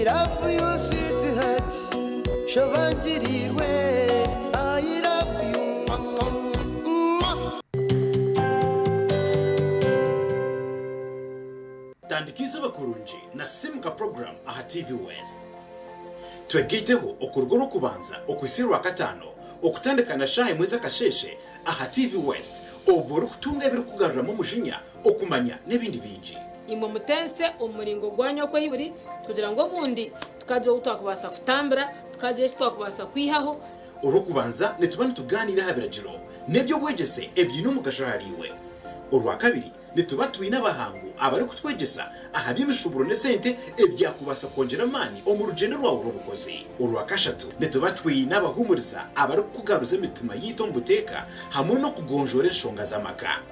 I love you sweetheart shobangirirwe I love you mwa mwa mwa. Tandika eizooba kurungi na Simuka Program aha TV West. Twegaiteho okuruga Orwokubanza okuhitsya Orwakataano okutandika na shaaha emwe z'akasheeshe aha TV West obwo orikutunga ebirikukugaruramu omujinya, okumanya n'ebindi bingi. Imwe mutense omu muringo gwanyu oku ahi buri, kugira ngu obundi tukagira ou twakubaasa kutambira, tukagira eki twakubaasa kwihaho. Orwokubanza nituba nitugaaniira aha biragiro n'eby'obwegyese ebiine omugasho ahariiwe. Orwakabiri Nituba twine abahangu abarikutwegyesa aha by'emishuuburo n'esente ebyakubaasa kwongyera amaani omu rugyendo rwawe rw'obukozi. Orwakashatu, nituba twine abahuumuriza abarikukugaruza emitima yaitu omu buteeka hamwe n'okugonjoora enshonga z'amaka.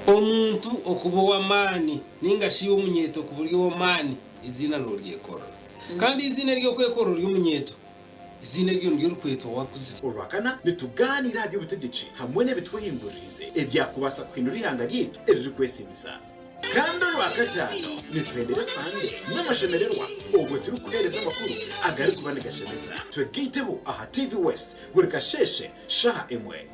Omuntu okuba ow'amaani nainga shi iwe omunyeeto okuba ori ow'amaani, eiziina nooryekorera. Kandi eiziina ery'okwekorera ori omunyeeto, Eiziina eryo niryo orikwetwa owakuzire. Orwakana, nitugaaniira aha by'obutegyeki hamwe n'ebitwehinguririize ebyakubaasa kuhindura eihanga ryaitu eririkwesiimisa. Kandi Orwakataano, nituhendera esande n'amashemererwa obwo turikuheereza amakuru agarikuba nigashemeza. Twegaiteho aha TV West buri kasheeshe shaaha emwe.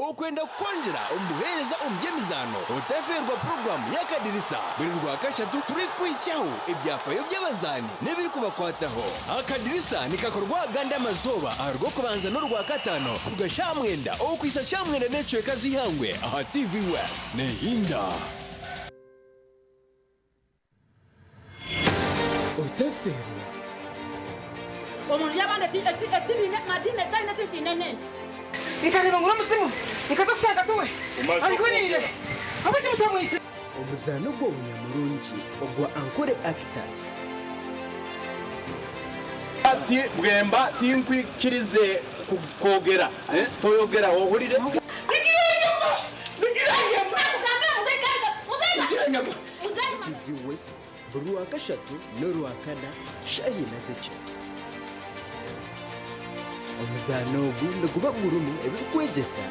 Okwenda kukwongyera omu buheereza omu by'emizaano, otafeerwa puroguraamu y'Akadirisa buri Rwakashatu turikukwitsyaho ebyafayo by'abazaani n'ebirikubakwataho. Akadirisa nikakorwa agandi amazooba aha Rwokubanza n'Orwakataano kuruga shaaha mwenda okuhitsya shaaha mwenda n'ekicweka z'eihangwe aha TV West. Nehinda. Otafeerwa. Omu nju y'abandi ekibiina madiini ekyalina ekitiine n'enki. Nkareeba ngu n'omuzimu, nkaza kushanga tiwe ahuriire. Ahabw'enki mutamwitsire? Omuzaano gw'obunyamurungi ogwa Ankole Actors. Ati, Bwemba tinkwikirize kwogera. Toyogera, ohurire? TV West buri Rwakashatu n'Orwakana shaaha ina z'ekiro. Omuzaano ogu niguba gurimu ebirikwegyesa,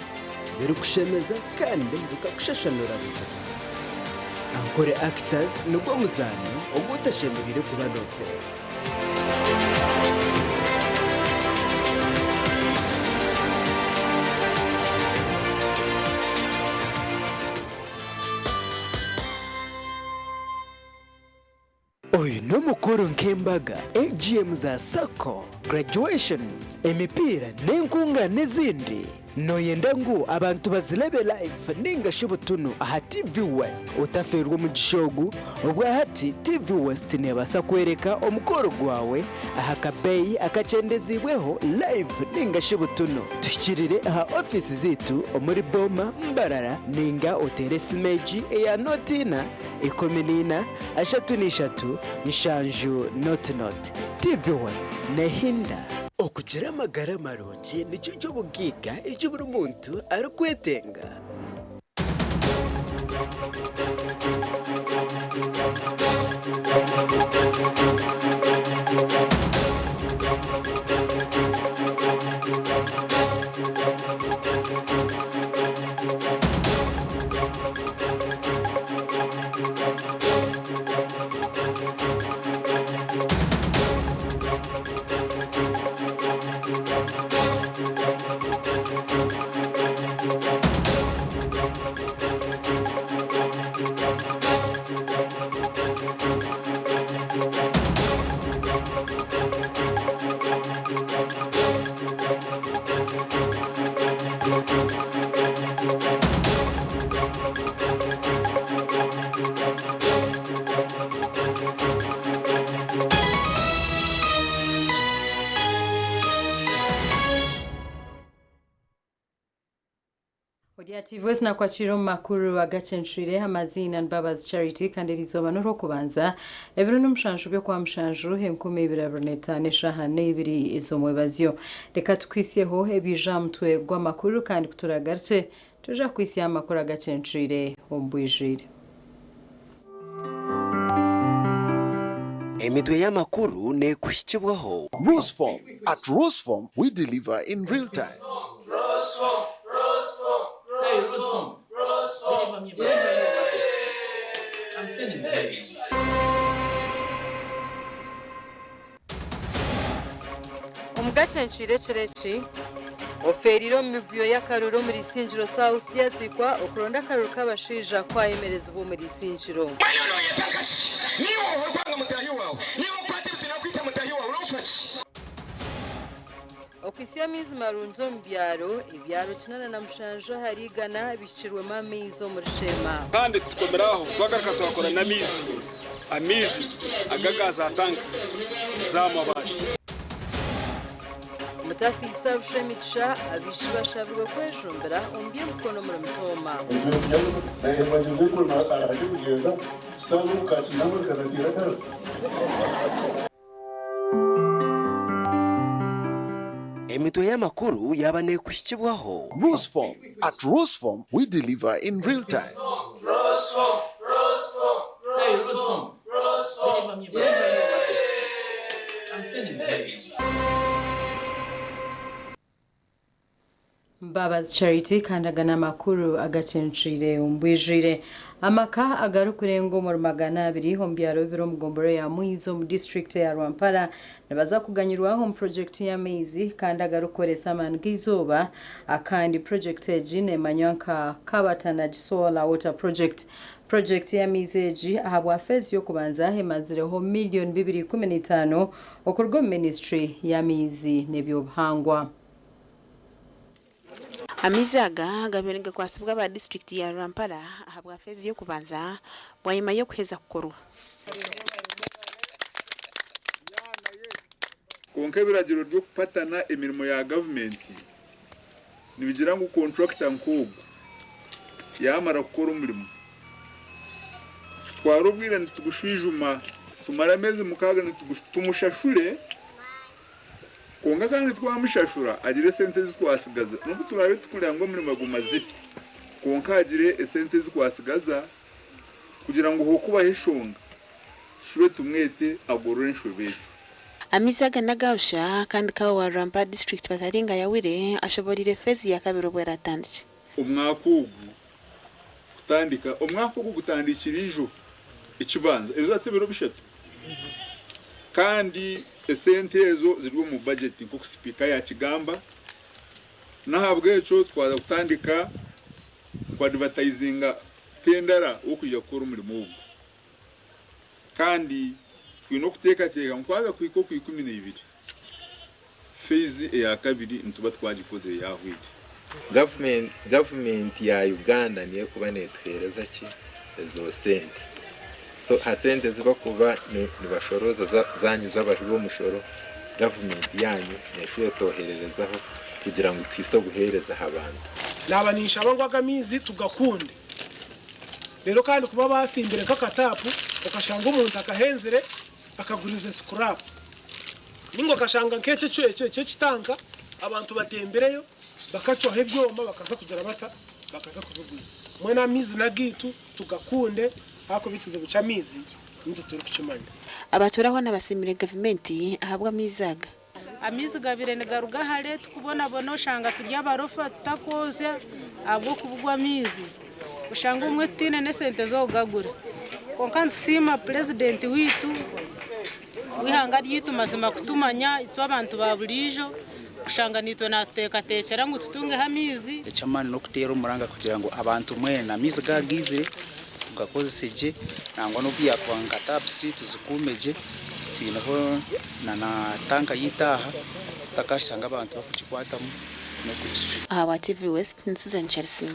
birikushemeza kandi bikakushashanura buzima. Ankole Actors nigwo muzaano ogu otashemereire kuba noofeerwa. Oyu n'omukoro nk'embaga, AGM za sacco, graduations, emipiira n'enkungaana ezindi. Noyenda ngu abantu bazirebe live ninga shi butunu aha TV West? Otafeerwa omugisha ogu, obwahati TV West nebaasa kworeka omukoro gwawe aha kabeeyi akakyendeziibweho live ninga shi butunu. Tuhikirire aha ofiisi zaitu omuri Boma, Mbarara ninga oteere esimu egi eya nooti ina, 14, 33, 7 noti noti. TV West nehinda. Okugira amagara marungi nikyo ky'obugaiga eki buri muntu arikwetenga. Ori aha TV West nakwakira omu makuru agacencwire amaziina ni Mbabazi Charity kandi erizooba n'orwokubanza ebiro n'omushanju by'okwamushanju 2025 eshaaha n'eibiri ez'omwebazyo. Reka tukuhitsyeho ebiija aha mutwe gw'amakuru kandi kuturagarukye Twija kuhitsya amakuru agacencwire omu bwijwire. Emitwe y'amakuru neekuhikibwaho. Roseform. At Roseform, we deliver in real time. Omugace ncwire ekiro eki ofeerire omu mivuyo y'akaruru omuri Isingiro South yazikwa okuronda akaruru k'abashaija kwayemerezibwa omuri Isingiro. Okuhitsya amaizi marungi omu byaro, ebyaro 87 ahari igana bihikirwemu amaizi omuri Sheema. Kandi tukomire aho twagaruka twakora n'amaizi, amaizi aga aga za tanka z'amabaati. Mutafiisa busha emigisha, abaishiki bashabirwe kwejumbira omu by'emikono omuri Mitooma. Emitwe y'amakuru yaaba neekuhikibwaho. Roseform. At Roseform, we deliver in real time. Mbabazi Charity kandi aga n'amakuru agacencwire omu bwijwire. Amaka agarikurenga omuri 200 omu byaro bibiri omu gombolola ya Mwizi omu disiturikiti eya Rwampara nibaza kuganyirwaho omu purojekiti y'amaizi kandi agarikukoresa amaani g'eizooba akandi purojekiti egi neemanywa nka Kabatanagi Solar Water Project. Purojekiti y'amaizi egi ahabwa feezi y'okubanza emazireho miriyoni bibiri ikumi n'eitaano okuruga omu minisiture y'amaizi n'eby'obuhangwa. Amaizi aga gabaire nigakwasibwa aba disiturikiti ya Rwampara ahabwa feezi y'okubanza bwanyima y'okuheza kukorwa. Kwonka ebiragiro by'okupatana emirimo ya gavumenti nibigira ngu kontrakita nk'ogu yaamara kukora omurimo, tutwara obwire nitugushwijuma, tumara ameezi mukaaga tumushashure, kwonka kandi twamushashura agire esente ezi twasigaza. N'obu turaabe tukureba ngu omurimo gumazire, kwonka agire esente ezi twasigaza kugira ngu hokubaho eshonga tushube tumwete agorore enshobe egyo. Amaizi aga n'aga busha kandi Kawo wa Rwampara disiturikiti Bataringa Yawire ashoboreire feezi ya kabiri obu eratandikye. Omwaka ogu kutandika, omwaka ogu gutandikire ijo ekibanza, ezo hati ebiro bishatu kandi esente ezo ziri omu bajeti nk'oku sipiika yakigamba. N'ahabw'ekyo twaza kutandika kuadivatayizinga tendara w'okwija kukora omurimo ogu. Kandi twine okuteekateeka ngu twaza kuhika oku 12, feezi eya kabiri nituba twagikozire yaahweire. Gavumenti ya Uganda niyo ekuba netuheereza ki ezo sente. So ha sente ezi bakuba nibashorooza zaanyu z'abahi b'omushoro, gavumenti yaanyu neshuba etwohererezaho kugira ngu tuhise obuheereza aha bantu. Naaba ninshaba ngu aga amaizi tugakunde. Reero kandi kuba basimbire nk'akataapu okashanga omuntu akahenzire akagurize sikurapu. Ninga okashanga nk'ekyo ekyo eky'ekitanka abantu batembireyo bakacwaho ebyoma bakaza kugira bata bakaza kubigura. Mbwenu amaizi n'agaitu tugakunde ahakuba ekizibu ky'amaizi nitwe turikukimanya. Abatuura hoona basiimire gavumenti ahabw'amaizi aga. Amaizi gabaire nigaruga hare tukubonabona oshanga turi abarofa tutakwozya ahabw'okubugwa amaizi. Oshanga obumwe tutaine n'esente z'okugagura. Kwonka nitusiima purezidenti waitu w'eihanga ryaitu mazima kutumanya itwe abantu ba buriijo kushanga naitwe naatuteekateekyera ngu tutungeho amaizi. Eky'amaani n'okuteera omuranga kugira ngu abantu mwena amaizi gaagaizire tugakozese gye nangwa n'obu yaakuba nka tapusi tuzikuume gye twineho na tanka y'eitaaha tutakashanga abantu barikugikwatamu n'okugicwa. Ahabwa TV West, ni Susan Chelsea.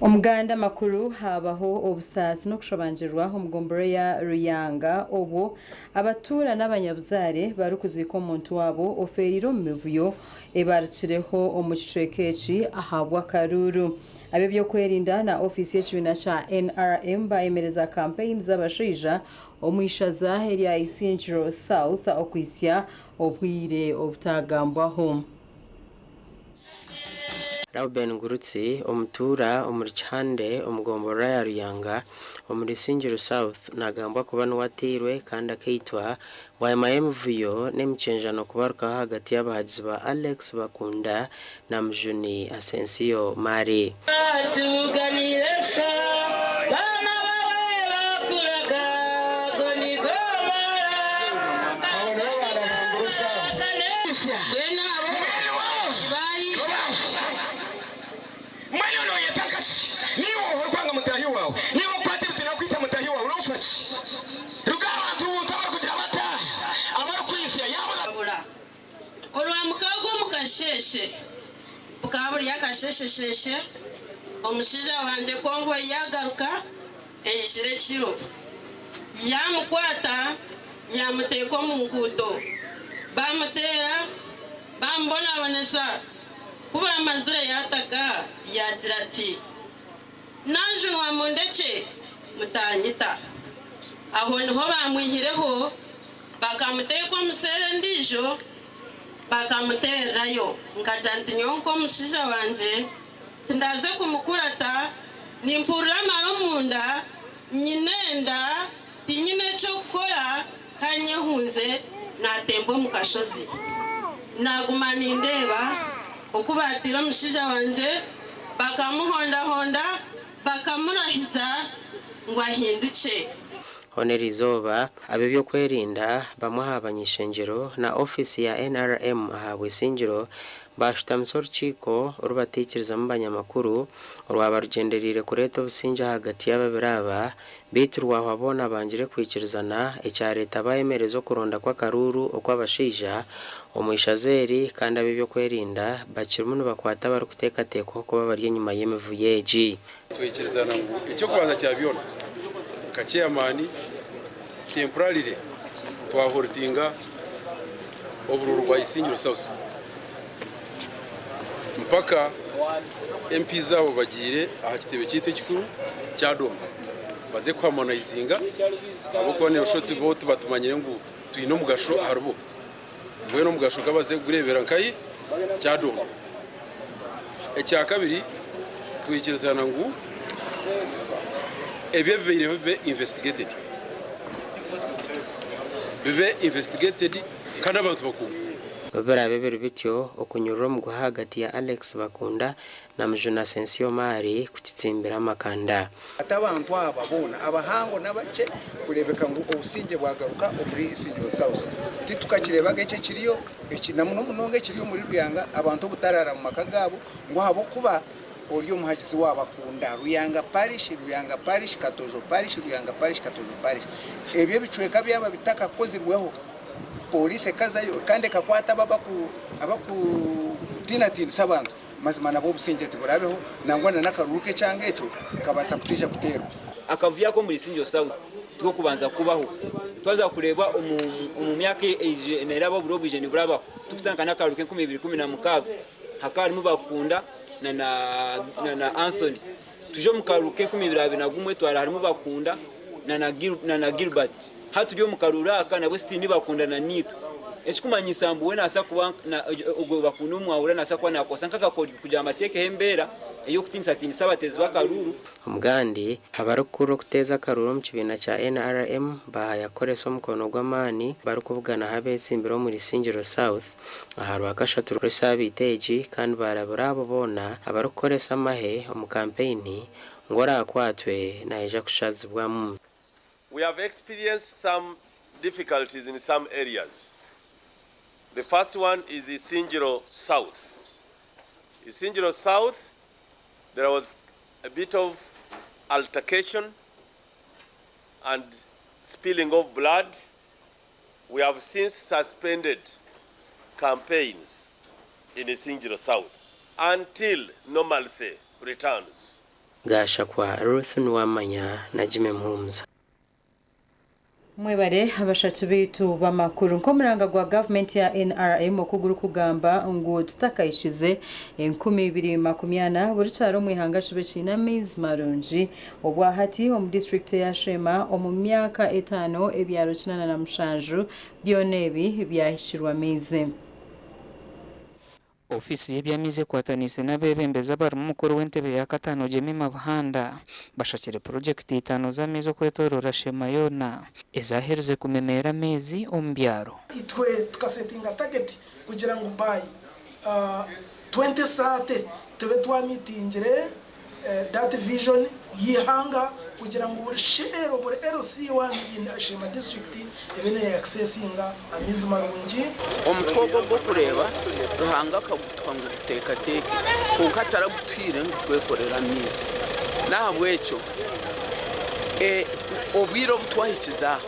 Omuganda amakuru habaho obusaasi n'okushobangyerwa omu gombolola ya Ruyanga obwo abatuura n'abanyabuzaare barikuziika omuntu waabo ofeereire omu mivuyo ebarukireho omu kicweka eki ahabw'akaruuru. Ab'ebyokwerinda na ofiisi y'ekibiina kya NRM bayemereza kampeyini z'abashaija omu ishaza erya Isingiro South okuhitsya obwire obutagambwaho. Rauben Ngurutsi, omutuura omuri Kihande omu gomborora ya Ruyanga omuri Isingiro South nagambwa kuba niwe ateirwe kandi akaitwa bwanyima y'emivuyo n'emikyenjano kubarukaho ahagati y'abahagizi ba Alex Bakunda na Mujuni Asensio Mari. Mbwenu nooyeta nka ki? Niiwe oha orikwanga mutaahi waawe? Niiwe okukwata ebiti n'okwita mutaahi waawe, noofa ki? Ruga aha bantu buntu abarikugira bata? Abarikwitsya. Yaabuza. Orwamukaaga omu kasheeshe, bukaba buri akasheeshesheeshe, omushaija wangye konvoyi yaagaruka eijire ekiro, yaamukwata yaamuteeka omu nguuto, baamuteera, baamubonabonesa. Ku baamazire yaataka yaagira ati, Naajunwa mundekye mutaanyita. Aho niho baamwihireho bakamuteeka omu seera endiijo bakamuteererayo. Nkagira nti nyowe nk'omushaija wangye tindaaze kumukurata, nimpurira amara omunda, nyine enda, tinyine ky'okukora ka nyehunze naatemba omu kashozi. Naaguma nindeeba oku baataire omushaija wangye bakamuhondahonda bakamurahiza ngu ahindukye. Hoona eriizooba, ab'eby'okwerinda, bamwe aha bany'ishengyero na ofiisi ya NRM aha Bwesingiro baashutamisa orukiiko oru bataikirizamu banyamakuru orwaba rugyendereire kureeta obusingye ahagati y'ababiri aba beitu rwahwa boona bangire kwikirizana ekyareeta baayemereza okuronda kw'akaruuru okw'abashaija omu ishaza eri kandi ab'eby'okwerinda bakirimu nibakwata abarikuteekateekwaho kuba bari enyima y'emivuyo egi. Twikirizana ngu eky'okubanza kya byona nka chairman temporarily twaholtinga oburuuru bwa Isingiro South mpaka MPs abo bagiire aha kitebe kyaitu ekikuru Kyadondo baze kuharmonizinga ahabw'okuba noshusha oti bo tibatumanyire ngu twine omugasho aharibo mbwenu omugasho kabaze kugureebera nkahi Kyadondo. Ekyakabiri twikirizana ngu ebyo ebibaireho bibe investigated, bibe investigated kandi abantu bakuumwe. Obu biraabe biri bityo, okunyurura omuguha ahagati ya Alex Bakunda na Mujuni Asensio Omari kukitsimbire amakanda. Ati abantu aba boona, abahango n'abakye, kureebeka ngu obusingye bwagaruka omuri Isingiro South. Titukakireebaga eki ekiriyo, eki na muno munonga ekiri omuri Ruyanga, abantu obutaraara mu maka gaabo ngu ahabw'okuba ori omuhagizi wa Bakunda. Ruyanga Parish, Ruyanga Parish, Katojo Parish, Ruyanga Parish, Katojo Parish. Ebyo ebicweka byaba bitakakozirweho, pooriisi ekazayo kandi ekakwata abo abakutiinatiinisa abantu. Mazima nabwo obusingye tiburabeho, nangwa na n'akaruuru k'ekyanga ekyo kabaasa kutaija kuteerwa. Akavuyo ak'omuri Isingiro South tikokubanza kubaho. Twaza kureeba omu myaka eizire neraba oburo obwije niburabaho tukutandika n'akaruuru k'enkumi ibiri ikumi na mukaaga hakaba harimu Bakunda na Anthony. Tuje omu karuuru k'enkumi ibiri abiri na gumwe twara harimu Bakunda na Gilbert. Hati turi omu karuuru aka nabwo sitini Bakunda na niitwe. Ekikumanyisa mbu we naasa kuba ogwo Bakunda omwahura naasa kuba nakozesa nk'akakoryo kugira ngu ateekeho embeera ey'okutiinisatiinisa abateezi b'akaruuru. Omugandi, abarikukurira okuteeza akaruuru omu kibiina kya NRM baahaya kukoresa omukono gw'amaani barikubuganaho abeetsimbire omuri Isingiro South aha Rwakashatu rw'esaabiiti egi kandi baarabura abo boona abarikukoresa amahe omu kampeyini ngu oraakwatwe naija kushazibwamu. We have experienced some difficulties in some areas. The first one is Isingiro South. Isingiro South, there was a bit of altercation and spilling of blood. We have since suspended campaigns in Isingiro South until normalcy returns. Gashakwa Ruth Nuwamanya na Jimmy Muhumuza. Mwebare abashatu baitu b'amakuru. Nk'omuranga gwa gavumenti ya NRM oku gurikugamba ngu tutakayishize 2040, buri kyaro omu ihanga kibe kiine amaizi marungi. Obwahati omu disiturikiti eya Sheema, omu myaka etaano ebyaro 87 byona ebi byahikirwe amaizi. Ofiisi y'eby'amaizi ekwataniise n'abeebembezi abarimu mukuru w'entebe ya kataano Jemima Buhanda bashakire purogyekiti itaano z'amaizi okwetooroora Sheema yoona ezaherize kumemeera amaizi omu byaro. Itwe tukasetinga target kugira ngu by 2030 tube twamitingire that vision y'eihanga kugira ngu buri sheero, buri LC1 in Sheema district ebe ne accessinga amaizi marungi. Omutwe ogwo ogw'okureeba, Ruhanga akagutuha ngu guteekateeke, kwonka taragutuhaire ngu twekorere amaizi. N'ahabw'ekyo obwire obu twahikize aha,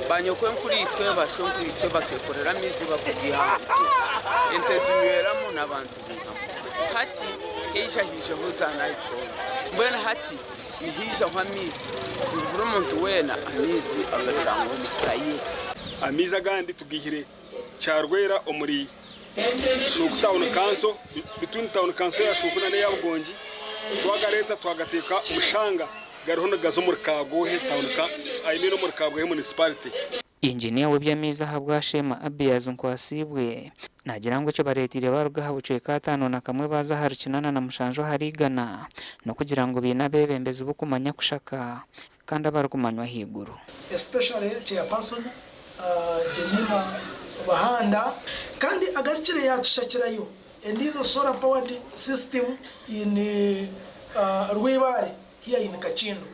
banyokwenkuriitwe, bashwenkuriitwe bakeekorera amaizi bakagaiha aha mutuura, ente zinyweramu n'abantu baihamu. Hati haija haijaho za nayikondo. Mbwenu hati nihaijaho amaizi ngu buri muntu weena amaizi agashangwe omu ka ye. Amaizi agandi tugaihire Kyarwera omuri Shuuku Town Council, between Town Council ya Shuuku na n'eya Bugongi, twagareeta twagateeka omu shanga gariho nigaza omuri Kagoohe Town I mean omuri Kabwohe Municipality. Inginiya w'eby'amaizi ahabwa Sheema Abiaz Nkwasiibwe naagira ngu ekyo bareeteire baaruga aha bucweka 51 baaza ahari 87 ahari igana n'okugira ngu baine abeebembezi b'okumanya kushaka kandi abarikumanywa ahaiguru. Especially chairperson Jemima Bahanda kandi agarukire yatushakirayo endiijo solar powered system in Rwibaare here in Kakindu.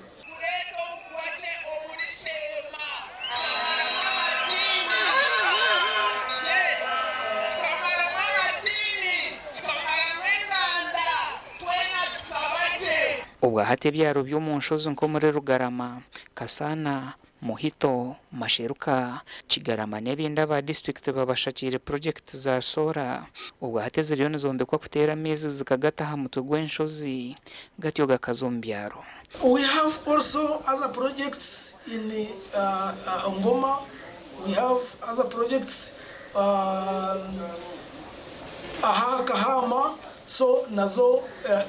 Obwahati ebyaro by'omu nshozi nk'omuri Rugarama, Kasaana, Muhito, Masheruka, Kigarama n'ebindi aba disiturikiti babashakiire purogyekiti za soora obwahati eziriyo nizombekwa kuteera amaizi zikagata aha mutwe gw'enshozi gatyo gakaza omu byaro. We have also other projects in Ngoma, we have other projects aha Kahama, so nazo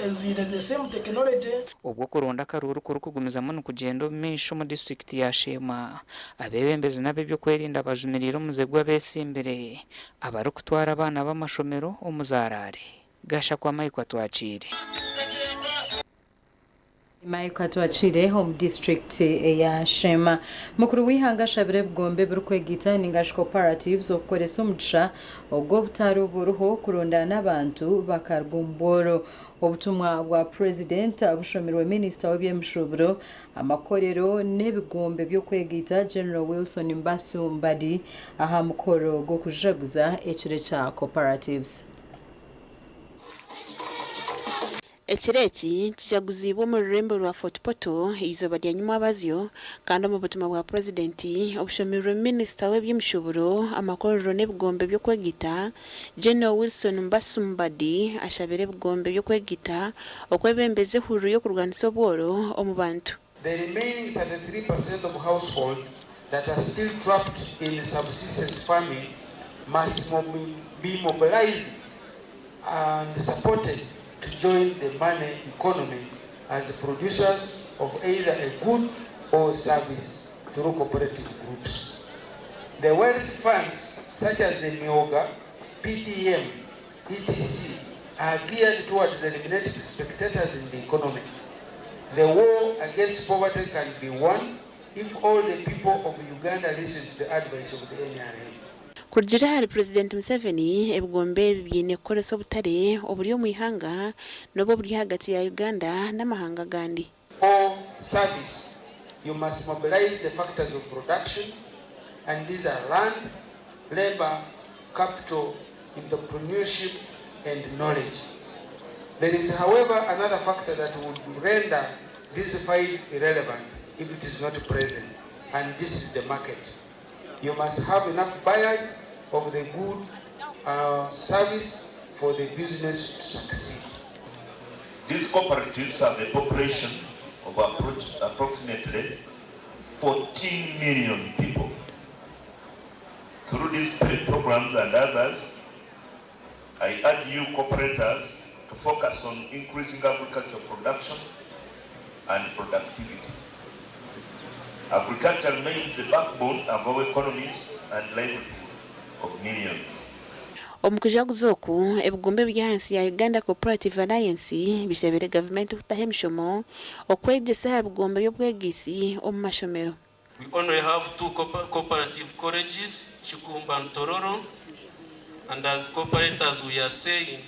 eziine the same technology. Obwo okuronda akaruuru kurikugumizamu nikugyenda omu maisho omu disiturikiti ya Sheema, abeebembezi n'ab'eby'okwerinda bajumiriire omuze gw'abeesimbire abarikutwara abaana b'amashomero omu zaaraare. Gashakwa Mike Atwakiire. Mike Atwakiire omu disiturikiti eya Sheema. Mukuru w'eihanga ashabire ebigombe ebirikwegaita ningashi cooperatives okukoresa omugisha ogw'obutare oburiho kurundaana abantu bakaruga omu bworo. Obutumwa bwa Purezidenti bushomirwe Minisita w'eby'emishuuburo, amakorero n'ebigombe by'okwegaita General Wilson Mbasu Mbadi aha mukoro gw'okujaguza ekiro kya cooperatives. Ekiro eki kijaguziibwe omu rurembo rwa Fort Portal eizooba rya nyimwabazyo kandi omu butumwa bwa Purezidenti obushomirwe Minisita w'eby'emishuuburo, amakorero n'ebigombe by'okwegita, General Wilson Mbasu Mbadi ashabire ebigombe by'okwegita okwebembeza ehururu y'okurwanisa obworo omu bantu. The remaining 33% of households that are still trapped in subsistence farming must be mobilized and supported to join the money economy as producers of either a good or service through cooperative groups. The wealth funds such as the Emyooga, PDM, etc. are geared towards eliminating spectators in the economy. The war against poverty can be won if all the people of Uganda listen to the advice of the NRM. Kurugiirira ahari Purezidenti Museveni, ebigombe ebi biine kukoresa obutare oburi omu ihanga n'obu oburi ahagati ya Uganda n'amahanga agandi. Or service, you must mobilize the factors of production, and these are land, labor, capital, entrepreneurship, and knowledge. There is, however, another factor that would render these five irrelevant if it is not present, and this is the market. You must have enough buyers of the good service for the business to succeed. These cooperatives have a population of approximately 14 million people. Through these programs and others, I urge you cooperators to focus on increasing agricultural production and productivity. Agriculture remains the backbone of our economies and livelihood of millions. Omu kujaguza oku, ebigombe eby'ahansi ya Uganda Cooperative Alliance bishabire gavumenti kutaho emishomo okwegyesa aha bigombe by'obwegaisi omu mashomero. We only have two cooperative colleges, Kigumba and Tororo, and as cooperators we are saying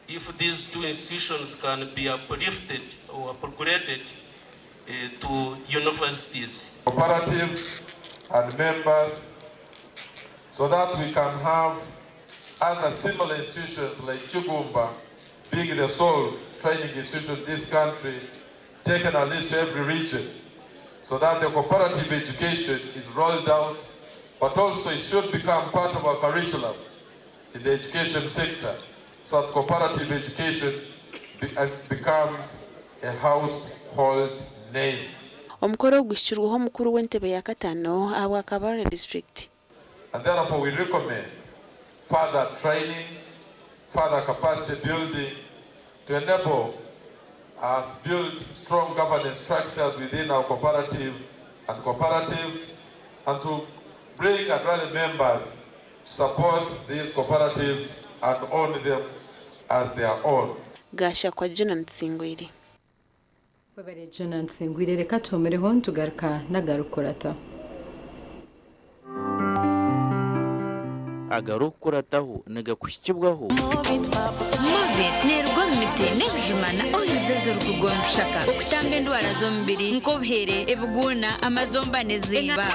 if these two institutions can be uplifted or upgraded to universities. Cooperatives and members, so that we can have other similar institutions like Kigumba being the sole training institution in this country, taken at least to every region, so that the cooperative education is rolled out, but also it should become part of our curriculum in the education sector, so that cooperative education becomes a household name. Omukoro oguhikirweho omukuru w'entebe ya kataano ahabwa Kabarole district. And therefore we recommend further training, further capacity building to enable us build strong governance structures within our cooperative and cooperatives, and to bring and rally members to support these cooperatives and own them as their own. Gashakwa Jonan Nsingwire. Webare Jonan Nsingwire, reka tuhomereho nitugaruka n'agarukurata. Agarukurataho nigakuhikibwaho. Movit nerugwa omu miti n'ebijuma na oils ezirikugwa omu bishaka okutamba endwara z'omubiri nk'obuhere, ebiguuna, amazomba n'eziiba.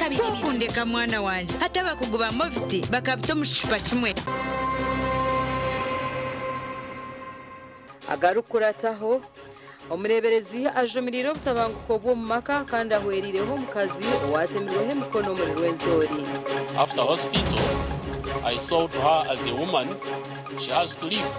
Kukundeka mwana wangye hati abakugu ba Movit bakabita omu kicupa kimwe. Agarukurataho omureberezi ajumirire obutabanguko bw'omu maka kandi ahwerireho omukazi owatemirweho emikono omuri Rwenzori. After hospital, I saw to her as a woman, she has to live.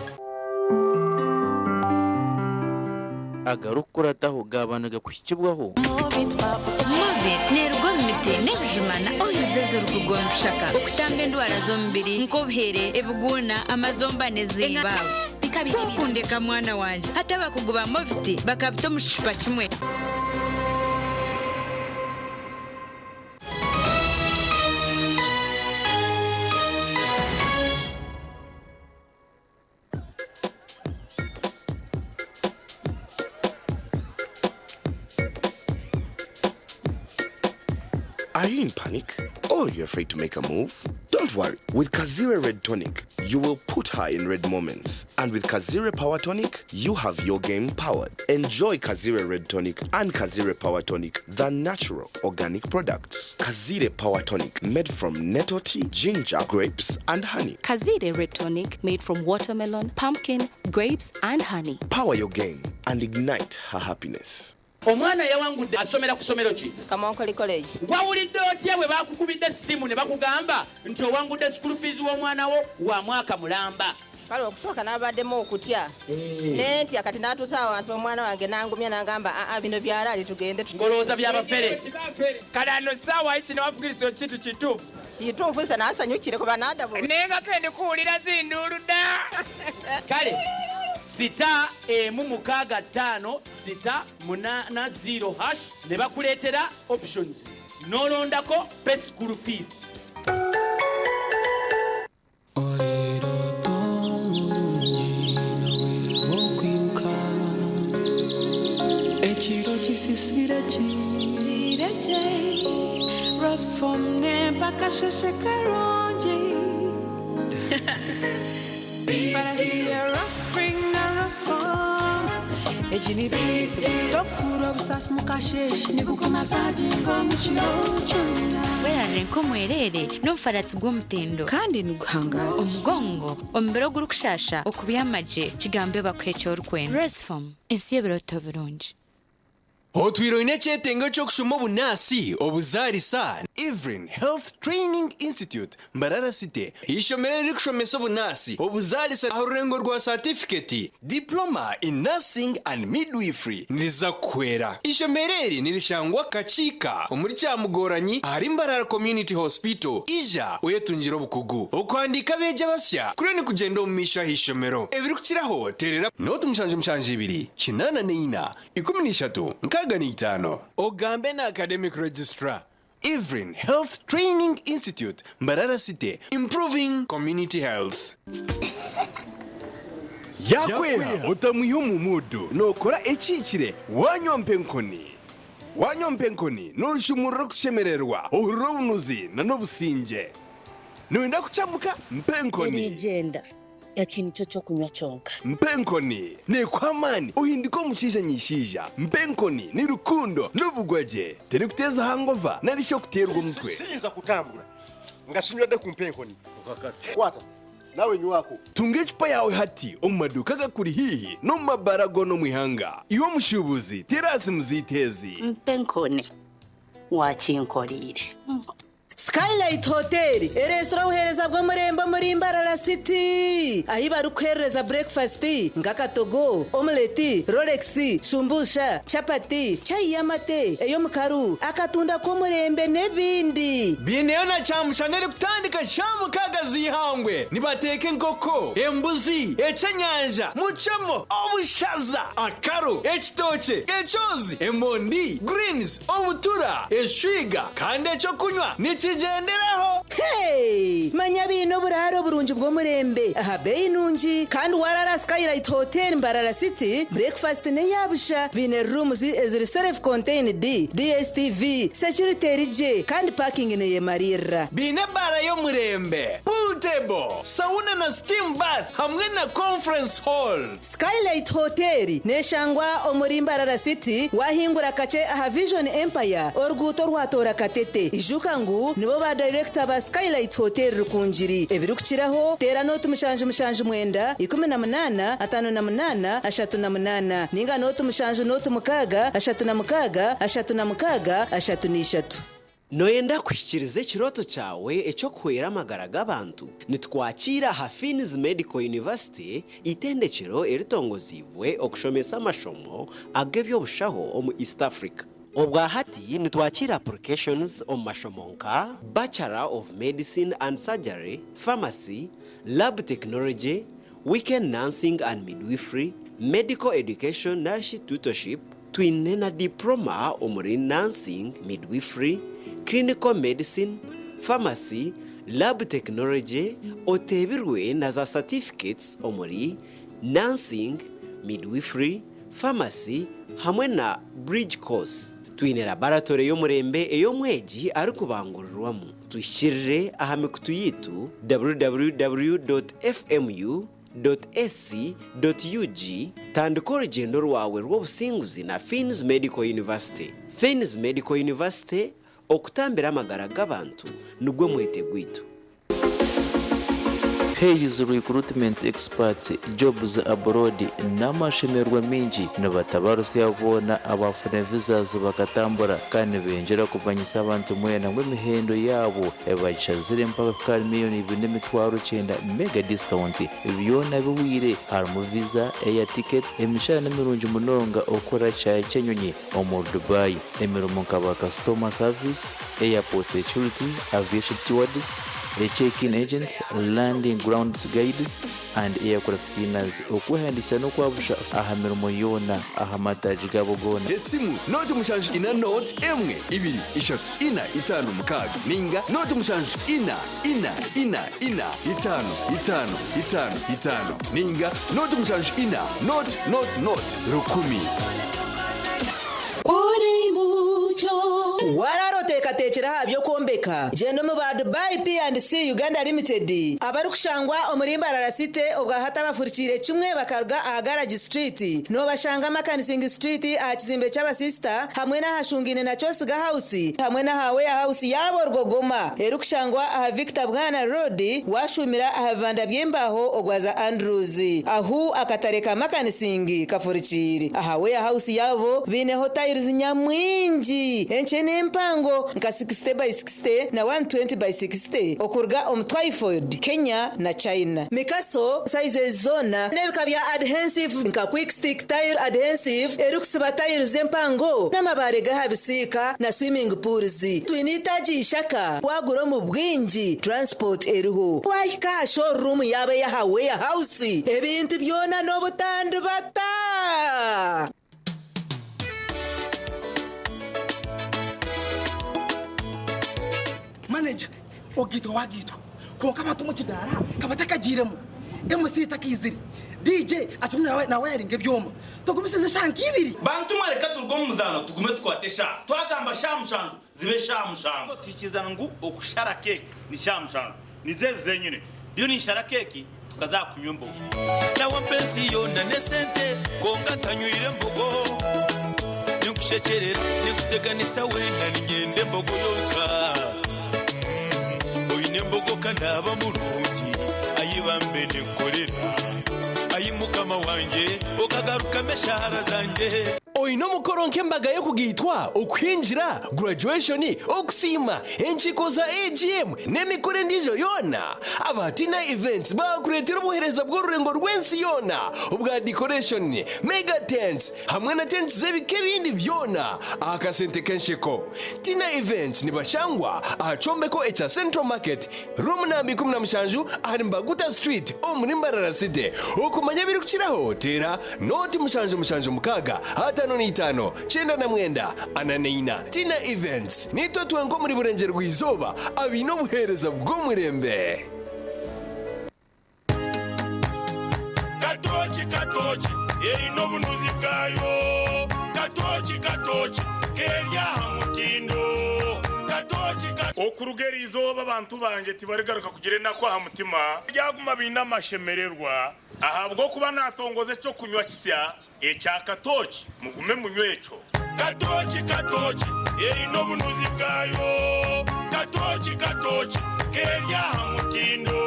Agarukurataho gaba nigakuhikibwaho. Movit nerugwa omu miti n'ebijuma na oils ezirikugwa omu bishaka okutamba endwara z'omubiri nk'obuhere, ebiguuna, amazomba n'eziiba. Kukundeka mwana wangye hati abakugu ba Movit bakabita omu kicupa kimwe. Are you in panic or you're afraid to make a move? Don't worry. With Kazire Red Tonic, you will put her in red moments. And with Kazire Power Tonic, you have your game powered. Enjoy Kazire Red Tonic and Kazire Power Tonic, the natural organic products. Kazire Power Tonic, made from nettle tea, ginger, grapes, and honey. Kazire Red Tonic, made from watermelon, pumpkin, grapes, and honey. Power your game and ignite her happiness. Omwana yawangudde asomera ku ssomero ki? Kamonkoli College. Wawulidde otya bwe bakukubidde essimu ne bakugamba nti owangudde school fees w'omwana wo wa mwaka mulamba? Kale okusooka n'abaddemu okutya nentya, kati n'atuusa awantu omwana wange n'angumya n'angamba, aa, bino byalaali, tugende. Ngolowooza byabafere. Kale ano ssaawa kino wafukiriza kintu kituufu. Kituufu, se naasanyukire kuba naadabu. Naye nga kendi kuwulira zinduulu dda. Kale sita emu mukaaga ttaano sita munaana zero hash ne bakuleetera options n'olondako pay school fees. Ekiro kisisire kireje Rosfom nempaka sheshe karungi. Tokura obusasi mukasheshe nigukumasaginga omukiro kyona. Werarire nk'omwerere n'omufaratsi gw'omutindo kandi niguhangara omugongo omubiri ogurikushasha okubyamagye kigambe bakuha eki orikwenda. Resfom, ensi y'ebiroto birungi. Otwire oine ekyetengo eky'okushoma obunaasi, obuzaarisa, Evelyn Health Training Institute, Mbarara City, eishomero eririkushomesa obunaasi, obuzaarisa aha rurengo rwa saatifiketi, Diploma in Nursing and Midwifery, niriza kukuhwera. Eishomero eri nirishangwa Kakiika omuri Kyamugoranyi ahari Mbarara Community Hospital. Ija oyetungire obukugu. Okuhandiika abeegi abasya kuriyo nikugyenda omu maisho aha ishomero. Ebirikukiraho teerera. Nooti 72 84 13 65. Ogambe na Academic Registrar, Evelyn Health Training Institute, Mbarara City, improving community health. Yakwera otamwiha omu muudu nookora ekihikire wanywa mpa enkoni. Wanywa mpa enkoni nooshumurura okushemererwa, ohurira obunuzi n'obusingye. Nooyenda kucamuka? Mpa enkoni. Erigyenda. Eki nikyo ky'okunywa kyonka. Mpa enkoni neekuha amaani ohinduke omushaija nyishaija. Mpa enkoni ni rukundo n'obugwagye. Terikuteeza hangova nari shi okuteerwa omutwe. Siyinza kutambura nga sinywedde ku mpa enkoni. Kwata nawe nywako. Tunga ecupa yaawe hati omu maduuka agakuri haihi n'omu mabaara goona omu ihanga. Iwe omushuubuzi, teera aha simu zaitu ezi. Mpa enkoni wakinkoreire. Skylight Hotel ereetsire obuheereza bw'omurembe omuri Mbarara City ahi barikuheerereza burekifasiti nk'akatogo, omuleti, rolex, shumbusha, chapati, chai y'amate, ey'omukaru, akatunda k'omurembe n'ebindi. Baineyo na kyamushana erikutandika shaaha 6 z'eihangwe. Nibateeka enkoko, embuzi, ekyenyanja, mucemo, obushaza, akaru, ekitookye, ekyozi, emondi, greens, obutura, eshwiga kandi ekyokunywa nikigyenderaho. Hey! Manya baine oburaaro burungi bw'omurembe aha beeyi nungi kandi warara Skylight Hotel Mbarara City, breakfast n'eya busha. Baine rooms eziri self contained, DSTV, security eri gye kandi parking neyemariirira. Baine ebaara y'omurembe, pool table, sauna na steam bath hamwe na conference hall. Skylight Hotel neshangwa omuri Mbarara City wahingura kakye aha Vision Empire oruguuto orwatoora Katete. Ijuka ngu nibo ba dayirekita ba Skylight Hotel Rukungiri. Ebirikukiraho teera nooti 779 18 58 38 ninga nooti 7 nooti 6 36 36 33. Nooyenda kuhikiiriza ekirooto kyawe eky'okuhwera amagara g'abantu? Nitukwakiira aha Fiins Medical University, eitendekero eritongoziibwe okushomesa amashomo ag'eby'obushaho omu East Africa. Obwa hati nitwakiira applications omu mashomo nka, Bachelor of Medicine and Surgery, Pharmacy, Lab Technology, Weekend Nursing and Midwifery, Medical Education narishi Tutorship, Twine na Diploma omuri Nursing, Midwifery, Clinical Medicine, Pharmacy, Lab Technology oteebirwe na za Certificates omuri Nursing, Midwifery, Pharmacy hamwe na Bridge Course. Twine Laboratory y'omurembe ei omwegi arikubangurirwamu. Tuhikirire aha mikutu yaitu www.fmu. Ac.ug Tandika orugyendo rwawe rw'obusinguzi na Fiins Medical University. Fiins Medical University, okutambira amagara g'abantu nigwo mwete gwaitu. Hays Recruitment Experts Jobs Abroad N'amashemererwa maingi nibatabarusya boona abaafuna visas bakatambura kandi nibengyera kumanyisa abantu mwena ngu emihendo yaabo bagishazire mpaka kuhika ahari miriyoni 2,900 mega discount Byona bihweire harimu visa, air ticket, emishara nimirungi munonga okukora kishaayi ky'enyonyi omuri Dubai, emirimo nka ba customer service, airport security, aviation stewards, check-in agents, landing grounds guides and aircraft cleaners. Okwehandiikisa n'okwabusha aha mirimo yoona aha mataagi gaabo goona. Esimu, 0 7 4 0 1 2 3 4 5 6 ninga 0 7 4 4 4 4 5 5 5 5 ninga 0 7 4 0 0 0 1000. Waraara oteekateeka. Oteekateekire aha by'okwombeka? Gyenda omu ba Dubai P&C Uganda Limited abarikushangwa omuri Mbarara City obwahati abafurikiire kimwe bakaruga aha Garage Street. Noobashanga Makanising Street aha kizimbe ky'abasisita hamwe n'ahashungaine na Kyosiga House hamwe n'aha Warehouse yaabo Rwogoma erikushangwa aha Victor Bwana Road waashuumira aha bibanda by'embaaho ogwaza Andrews ahu akatare ka Makanising kafurikiire. Aha Warehouse yaabo baineho tiles nyamwingi enkye n'empango nka 60 by 60 na 120 by 60 okuruga omu Twyford, Kenya na China. Mikaso sizes zoona n'ebika bya adhensive nka Quick Stick Tile Adhensive erikusiba tiles empango n'amabaare g'aha bisiika na swimming pools. Twine eitaagi Ishaka, waagura omu bwingi transport eriho. Waahika aha showroom yaabo ey'aha Warehouse ebintu byona n'obutandibata. Manager, ogaitwa wagaitwa kwonka abantu omu kidaara kabatakagiiremu, MC takaizire, DJ akirimu nawayaringa ebyoma. Tugumisirize eshaaha nk'ibiri. Bantu mwe reka turuge omu muzaano tugume tukwate eshaaha. Twagamba shaaha mushanju zibe shaaha mushanju. Tuhikirizana ngu okushara keeki ni shaaha mushanju. Nizo ezi zenyine. Ndiyo ninshara keeki tukaza aha kunywa embogo. Nawe ensi yoona n'esente kwonka ntanywire mbogo. Ninkushekyerera ninkuteganisa weena niinyenda embogo yonka. Oine embogo ka naaba murungi ayi bambe ninkukorera. Ayi mukama wangye okagarukamu eshaara zangye. Oine omukoro nk'embaga y'okugaitwa, okuhingira, graduation, okusiima, enkiiko za AGM n'emikoro endiijo yoona? Aba Tina Events baakureetera obuheereza bw'orurengo rw'ensi yoona obwa decoration, mega tents hamwe na tents z'ebika ebindi byona aha kasente k'ensheko. Tina Events nibashangwa aha kyombeko ekya Central Market, Room namba 17 ahari Mbaguta Street omuri Mbarara City. Okumanya ebirikukiraho teera noti 776 55 99 44. Tina Events, Niitwe twenka omuri Burengyerwa-izooba abaine obuheereza bw'omurembe. Katooki katooki eine obunuzi bwayo Katooki katooki keri aha mutindo Katooki ka. Okuruga eri izooba abantu bangye tibarigaruka kugira enaku aha mutima, baryaguma baine amashemererwa, ahabw'okuba naatongoza eky'okunywa kisya ekya katooki, mugume munywe ekyo. Katooki katooki eine obunuzi bwayo Katooki katooki keri aha mutindo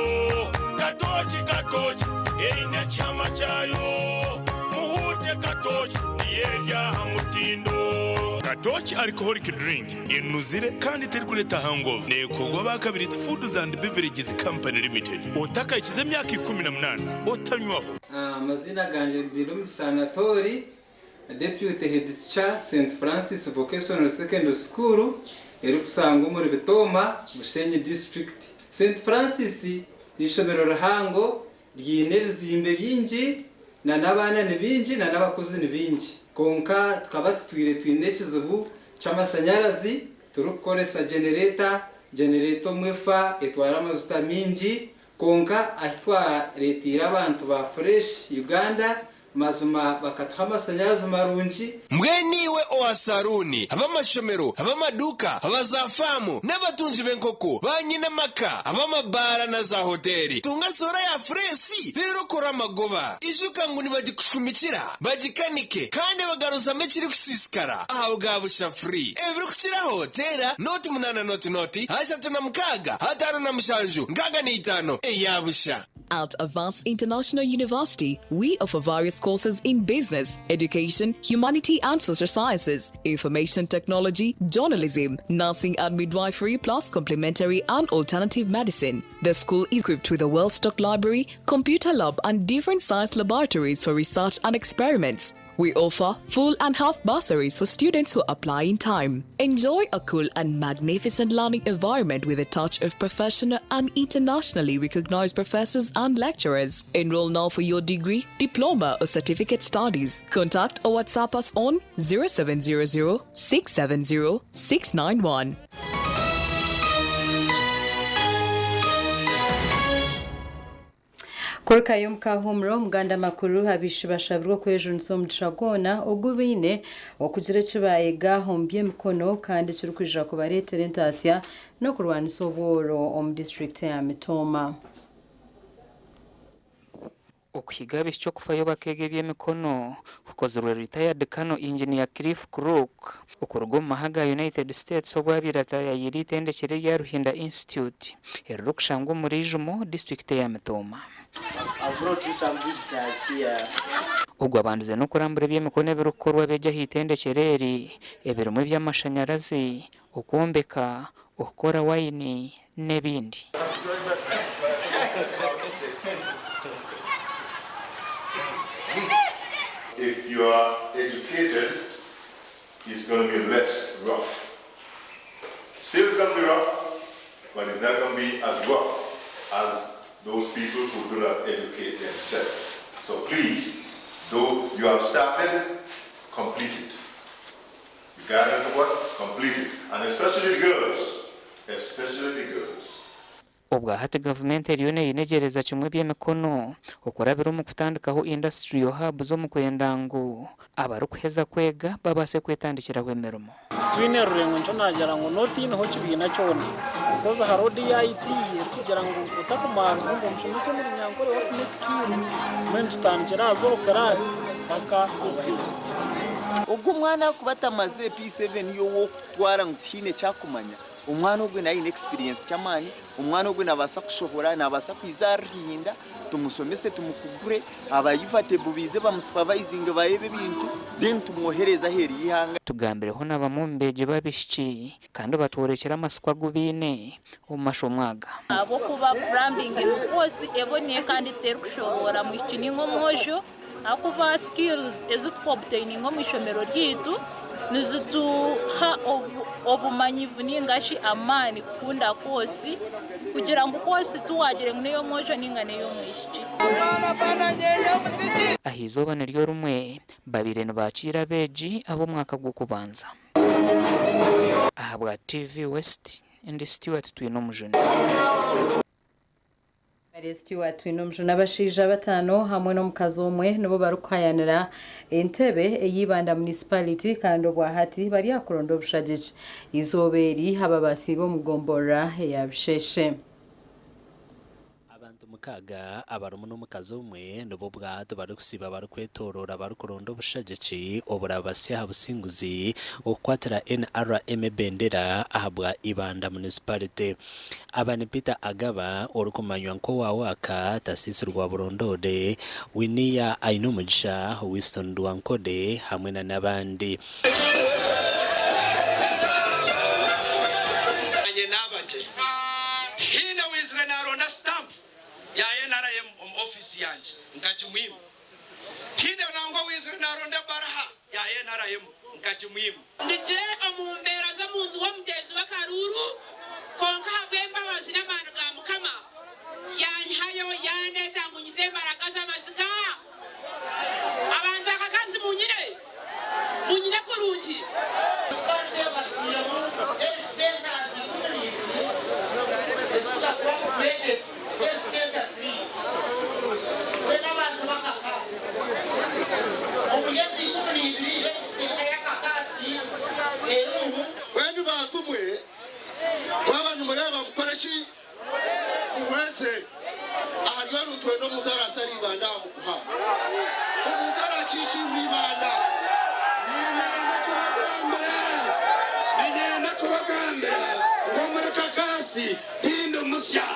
Katooki katooki eine ekihama kyayo Muhuute katooki niyo eri aha mutindo. Katooki Alcoholic Drink enuzire kandi terikureeta hangover neekorwa aba Kabirizi Foods and Beverages Company Limited. Otakahikize emyaka 18 otanywaho. Amaziina gangye Mbirumugisha Anatoli, Deputy Head Teacher, St Francis Vocational Secondary School erikushangwa omuri Bitooma, Bushenyi District. St Francis n'eishomero rihango ryine ebizimbe bingi na n'abaana ni baingi na n'abakozi ni baingi. Kwonka tukaba tutwire twine ekizibu ky'amashanyarazi turikukoresa genereta, genereta omwe efa etwara amajuta maingi Kwonka ahi twareeteire abantu ba Fresh Uganda, mazima bakatuha amashanyarazi marungi. Mbwenu iwe owa saruuni, ab'amashomero, ab'amaduuka, aba za faamu n'abatungi b'enkoko, ba nyine amaka, ab'amabaara na za hoteeri, tunga soora ya Fresh reero okore amagoba. Ijuka ngu nibagikushumikira, bagikanike kandi bagaruzamu ekirikusiisikara aha bwa busha free. Ebirikukiraho teera nooti munaana nooti nooti 36 57 65 eya busha. At Avance International University, we offer various courses in business, education, humanity and social sciences, information technology, journalism, nursing and midwifery, plus complementary and alternative medicine. The school is equipped with a well-stocked library, computer lab and different science laboratories for research and experiments. We offer full and half bursaries for students who apply in time. Enjoy a cool and magnificent learning environment with a touch of professional and internationally recognized professors and lecturers. Enroll now for your degree, diploma, or certificate studies. Contact or WhatsApp us on 0700 670 691. Kurukayo omu Kahumuro omuganda makuru abaishiki bashabirwe okwejunisa omugisha gwona ogu baine okugira eki baayega omu by'emikono kandi ekirikwija kubareetera entaasya n'okurwanisa obworo omu disiturikiti ya Mitooma. Okuhiga abaishiki okufayo bakeega eby'emikono kukozirwe retired Colonel Engineer Cliff Crook okuruga omu mahe aga United States obu abaire ataayaayira eitendekero erya Ruhinda Institute eririkushangwa omuri Ijumo, disiturikiti eya Mitooma. Ogwo abandize n'okurambura eby'emikono ebirikukorwa abeegi aha itendekyero eri ebirimu eby'amashanyarazi, okwombeka, okukora wayini n'ebindi. If you are educated, it's going to be less rough. Still it's going to be rough, but it's not going to be as rough as those people who do not educate themselves. So please, though you have started, complete it. Regardless of what, complete it. And especially the girls, especially the girls. Obwa hati gavumenti eriyo neyinegyereza kimwe eby'emikono okurabira omu kutandikaho industrial hubs omu kwenda ngu abarikuheza kwega babaase kwetandikiraho emirimo. Titwine rurengo nikyo naagira ngu n'otaineho kibiina kyona koz hariho DIT erikugira ngu otakumarira ngu omushomesa omuri Nyankore wafuna esikiiru mbwenu tutandikire aha zero kiraasi mpaka obahereza basics. Ogwo omwana akuba atamazire P7 y'ow'okutwara ngu tihaine ekyakumanya, omwana ogwe naaba aine experience ky'amaani, omwana ogwe nabaasa kushohora, nabaasa kwiza aha ruhinda, tumushomese tumukugure, aba Uvateb baize bamusupervisinge bareebe ebintu then tumwohereze aheeru y'eihanga. Tugambireho na bamwe omu beegi b'abaishiki kandi batworekyere amatsiko agu baine omu mashomo aga. Ahabw'okuba plumbing ni koosi eboniire kandi terikushoroora mwishiki ninga omwojo ahakuba skills ezi tukuobtaininga omu ishomero ryaitu nizituha obumanyivu ninga shi amaani kukunda koosi kugira ngu koosi tiwagira ngu n'ey'omwojo ninga n'ey'omwishiki. Aha izooba niryo rimwe, babaire nibaakiira abeegi ab'omwaka gw'okubanza. Ahabwa TV West, ndi Stuart Twinomujuni. Stewart Twinomujuni abashaija bataano hamwe n'omukazi omwe nibo barikuhayanira entebe ey'Ibanda Municipality kandi obwahati bari aha kuronda obushagiki. Eizooba eri aba basiiba omu gomborora eya Bisheshe. Abantu mukaaga abarimu n'omukazi omwe nibo obwahati barikusiiba barikwetoroora barikuronda obushagiki oburabasya aha businguzi okukwatira NRM ebendera ahabwa Ibanda Municipality. Aba ni Peter Agaba orikumanywa nk'owa Waaka, Tasisi Rwaburondode, Winia Ainomugisha, Winston Rwankode hamwe na n'abandi. Nanye naaba gye. Tihaine owaizire naaronda sitampu ya nrm omu ofiisi yangye nkagimwima. Tihaine nangwa owaizire naaronda ebaruha ya nrm nkagimwima. Ndigire omu mbeera z'omuntu w'omugyenzi w'akaruuru, kwonka ahabw'embabazi n'amaani ga Mukama, yaanyihayo yaandeeta ngu nyize embaragaze amaziga. Abantu akakazi munyine, munyine kurungi. Sente batwiremu health centers 12 ezikuza kuba upgraded to health center 3 mbwenu abantu b'Akakaasi omuri ezi 12 health center y'Akakaasi erimu. Mbwenu bantu mwe, mwaba nimureeba mukore ki? Muhweze. Ahari oru nitwenda omuntu araasara eibanda aha muguha. Omuntu araakiikirira eibanda. Niinyenda kubagambira, niinyenda kubagambira ngu omuri Kakaasi tindi musya.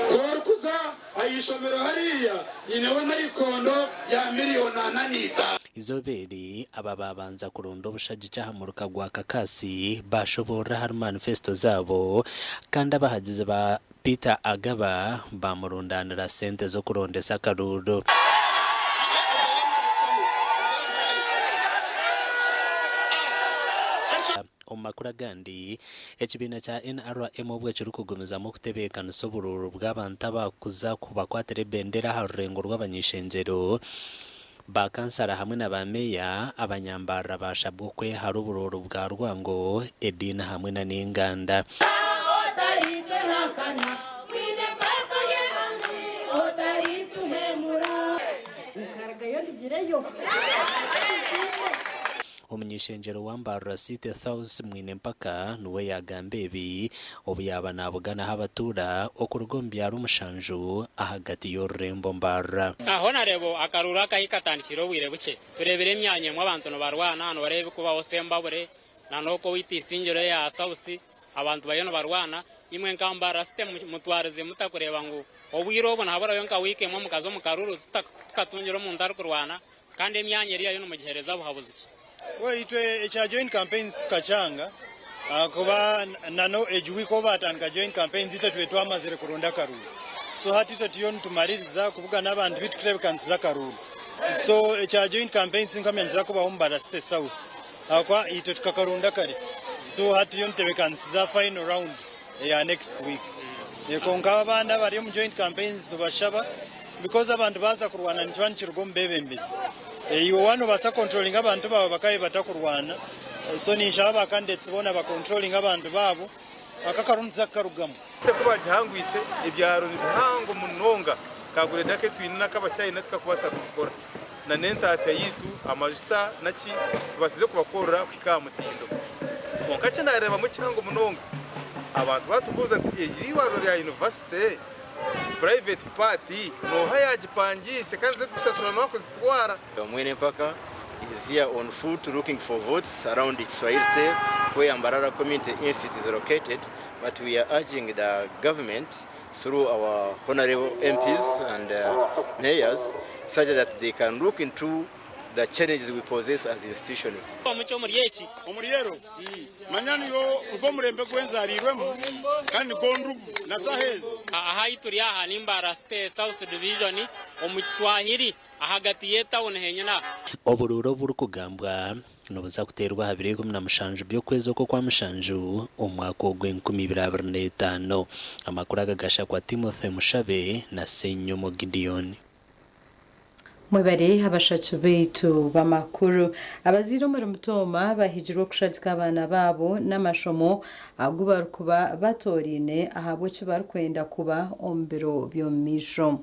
Ku orikuza aha ishomero hariya, nyineho naikondo ya miriyoni ana na itaano. Eizooba eri, aba baabanza kuronda obushagiki aha muruka gwa Kakasi baashoboorora ahari manifesto zaabo kandi abahagizi ba Peter Agaba baamurundaanira sente z'okurondesa akaruuru. Omu makuru agandi, ekibiina kya NRM obwe kirikugumizamu okutebeekanisa oburuuru bw'abantu abakuza kubakwatira ebendera aha rurengo rw'abany'ishengyero, ba kansara hamwe na ba meeya, abanyambarara baashabwa okwehara oburuuru bwa rwango, ediini hamwe na n'enganda. Nayo. Omuny'ishengyero wa Mbarara City South, Mwine Mpaka niwe yaagamba ebi obu yaaba naabuganaho abatuura okuruga omu byaro mushanju ahagati y'orurembo Mbarara. Aho nareeba akaruuru aka ahi katandikire obwire bukye, tureebire emyanya emwe abantu nibarwana, noreeba ebirikubaho Sembabure na n'okwo owaitu Isingiro eya South abantu bariyo nibarwana. Imwe nka Mbarara City mutwarize muta kureeba ngu obwire obu nihaburayo nka wiiki emwe mukaza omu karuuru tukatungire omuntu arikurwana Kandi emyanya eri yayo nimugiheereza buhabuzi ki? Well itwe ekya joint campaigns tukakyanga ahakuba nano egi week obu batandika joint campaigns itwe tube twamazire kuronda akaruru so hati itwe turiyo nitumaririza kubugana abantu bitu kutebekanisiza akaruru so ekya joint campaigns tinkamanya nikiza kubaho omu Mbarara City South ahakuba itwe tukakaronda kare so hati turiyo nitutebekanisiza final round eya next week kwonka abandi abari omu joint campaigns nitubashaba Because abantu baaza kurwana nikiba nikiruga omu beebembezi. Iwe waaba noobaasa kukontrolinga abantu baawe bakaabe batakurwana. So ninshaba ba candidates boona bakontrolinge abantu baabo aka akaruru nituza kukarugamu. Ku baagihangwise, ebyaro ni bihango munonga, ka grade aku twine n'ak'Abachina tikakubaasa kubikora. Na n'entaasya yaitu, amajuta na ki, tubaasize kubakorera kuhika aha mutindo. Kwonka eki naareebamu ekihango munonga, abantu baatubuuza nti, Eri eirwariro rya yunivasite? Private part noha yagipangiise kandi itwe tukushashura noha kuzitwara. Mwene Mpaka is here on foot looking for votes around Kiswahili cell where Mbarara Community Institute is located but we are urging the government through our honorable MPs and mayors such that they can look into the challenges we possess as institutions. Omuki omuri eki. Omuri ero manya niyo nigwo murembe gwenzariirwemu kandi nigwo ndumu na saha ezi. Aha ahi turi aha ni Mbarara City South Division omu Kiswahili ahagati y'etawuni henyine aha. Oburuuru oburikugambwa nibuza kuteerwa aha biro 17 by'okwezi oku Okwamushanju omu mwaka ogw'enkumi ibiri abiri n'etaano. Amakuru aga gashakwa Timothy Mushabe na Ssenyomo Gideon. Mwebare abashatu baitu b'amakuru. Abazaire omuri Mutooma bahigirwe okushagika abaana baabo n'amashomo agu barikuba batooraine ahabw'eki barikwenda kuba omu biro by'omu maisho.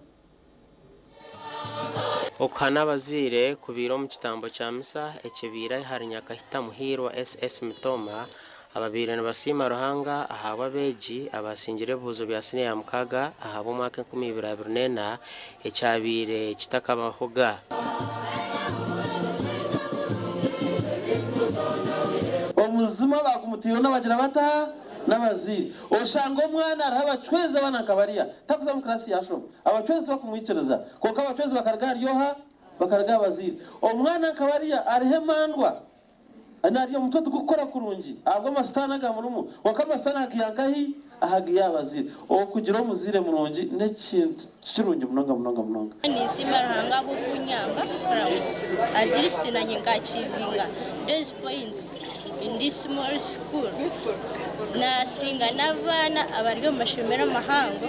Okuhana abazaire kubaire omu kitambo kya misa ekibaire ahari Nyakahita Muhiirwa SS Mitooma Ababaire nibasiima Ruhanga ahabw'abeegi abaasingire ebibuuzo bya siniya ya mukaaga ahabw'omwaka 2024 ekyabaire kitakabahoga. Omuzima baagumutaireho n'abagira bata? N'abazaire. Oshanga omwana ariho abacwezi abaana nka bariya takuza mu kirasi yaashoma. Abacwezi tibakumwikiriza. Kwonka abacwezi bakaruga ahari oha? Bakaruga aha bazaire. Omwana nka bariya ariho emandwa. Nari omutwe tigukukora kurungi ahabw'amasitaani agamurimu, kwonka amasitaani agiha nkahi? Ahagiha aha bazaire. Okugira omuzaire murungi n'ekintu kirungi munonga munonga munonga. Ninsiima Ruhanga ahabw'okunyamba kurora ngu at least nanye nka achievinga those points in this small school. Nasinga n'abaana abari omu mashomero mahango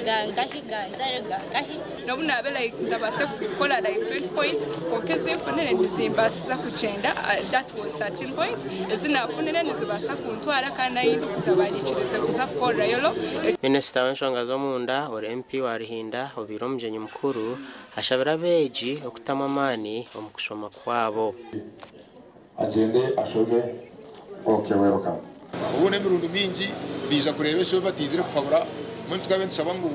ga nkahi ga Ntare ga nkahi. N'obu naabe like ntabaase kukora like 20 points kwonka ezi nfunire nizimbaasiza kugyenda that was 13 points ezi naafunire nizibaasa kuntwara kandi ahu ndikuza banyikirize kuza kukorerayo law. Minisita w'enshonga z'omunda ori MP wa Ruhinda obaire omugyenyi mukuru ashabire abeegi okutamu amaani omu kushoma kwabo. Agyende ashome ok welcome. Obundi emirundi mingi baija kureeba enshobi bataizire kuhabura, mbwenu tukabe nitushaba ngu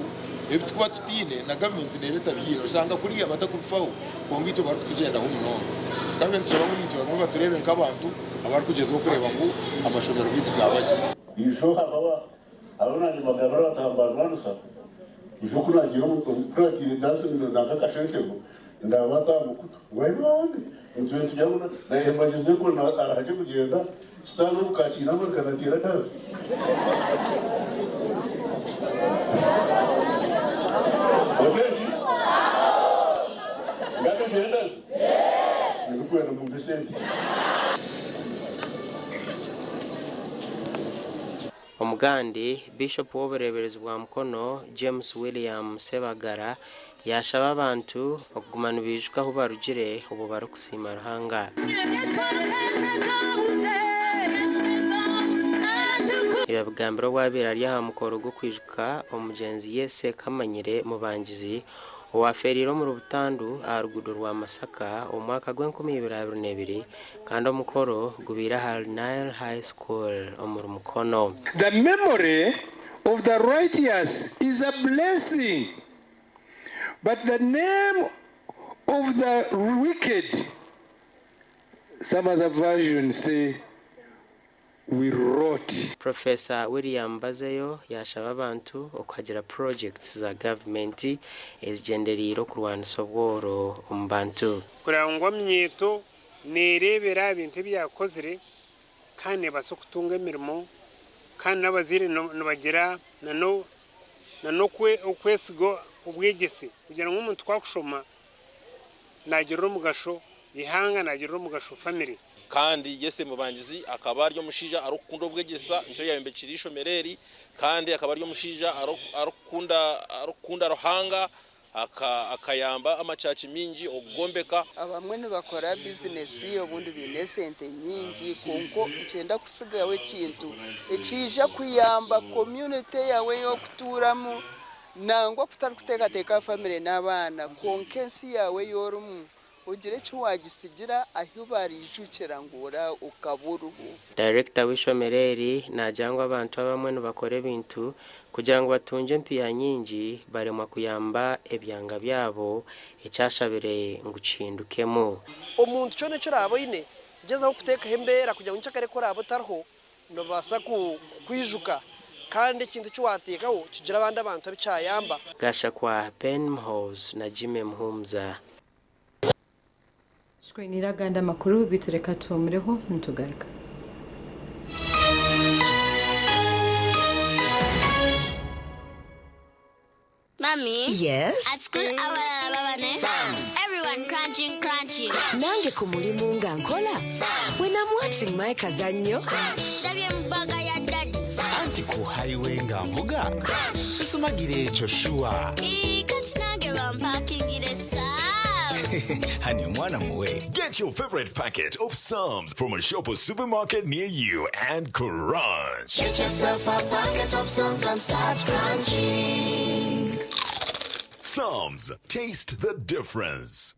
ebi tukuba tutaine na gavumenti neeba etabiine, oshanga kuriya batakubifaho kwonka itwe barikutugyendaho munonga. Tukabe nitushaba ngu naitwe bamwe batureebe nk'abantu abarikugyezaho kureeba ngu amashomero gaitu gaaba gye. Ijo hakaba hariho naanye magabira bataaha nibanrwanisa, ijo ku naagiire omu ku naatiire dansi nanka akashenshego ndaaba ata aha mukutu ngu ayi nituba nitugira ngu naayehembagiza enkoni arahakye kugyenda sitaane obu kaakiine amaani kanateera dansi. Otenki? Ngaruke nteere dansi? Nindikwenda mumpe esente. Omugandi, Bishop w'obureeberezi bwa Mukono, James William Ssebagala yaashaba abantu okuguma nibaijuka ahu barugire obwo barikusiima Ruhanga. Ebi abigambire obu abaire ari aha mukoro gw'okwijuka omugyenzi Yese Kamanyire Mubangizi Owafeeriire omuri Butandu aha ruguudo rwa Masaka omu mwaka gw'enkumibiri kandi omukoro gubaire ahari Nile High School omuri Mukono. The memory of the righteous is a blessing, but the name of the wicked, some other versions say, will rot. Professor William Bazeyo yashaba abantu okuhagira projects za gavumenti ezigyendereire okurwanisa obworo omu bantu. Kureba ngu eminyeeto neereebera aha bintu ebi yaakozire kandi neebaasa kutunga emirimo kandi n'abazaire nibagira n'okwesiga obwegyese kugira ngu omuntu ku arikushoma naagirira omugasho eihanga, naagirira omugasho famire. Kandi Yese Mubangizi akaba ari omushaija arikukunda obwegyesa, nikyo yayombekire eishomero eri, kandi akaba ari omushaija arikukunda Ruhanga, akayamba amachachi mingi okugombeka. Abamwe nibakora bizinesi obundi baine esente nyingi kwonka nikyenda kusigaho ekintu ekiija kuyamba community yaawe ey'okutuuramu nangwa kutarikuteekateeka aha famire n'abaana kwonka ensi yaawe ei orimu ogire eki waagisigira ahu bariijukira ngu okaba oriho. Dayirekita w'eishomero eri naagira ngu abantu abamwe nibakora ebintu kugira ngu batungye empiiha nyingi baremwa kuyamba ebyanga byabo ekyashabire ngu kihindukemu. Omuntu kyona eki oraabe oine, gyezaho kuteekaho embeera kugira ngu nyenkyakare ku oraabe otariho nibabaasa kukwijuka kandi ekintu eki waateekaho kigire abandi abantu abu kyayamba. Gashakwa Ben Muhoozi na Jimmy Muhumuza. Tukwiniire agandi amakuru beitu reka tuhuumureho nitugaruka. Mommy? Yes? At school, abalala baba ne Everyone crunching, crunching. Nange ku mulimu nga nkola. When I'm watching my kazannyo. Ndabye mu bag ya daddy. Anti ku highway nga nvuga. Sisumagira ekyo sure. Ii, kati nange bampakingire Psalms. Honey, omwana muwe. Get your favorite packet of Psalms from a shop or supermarket near you and crunch. Get yourself a packet of Psalms and start crunching. Psalms, taste the difference.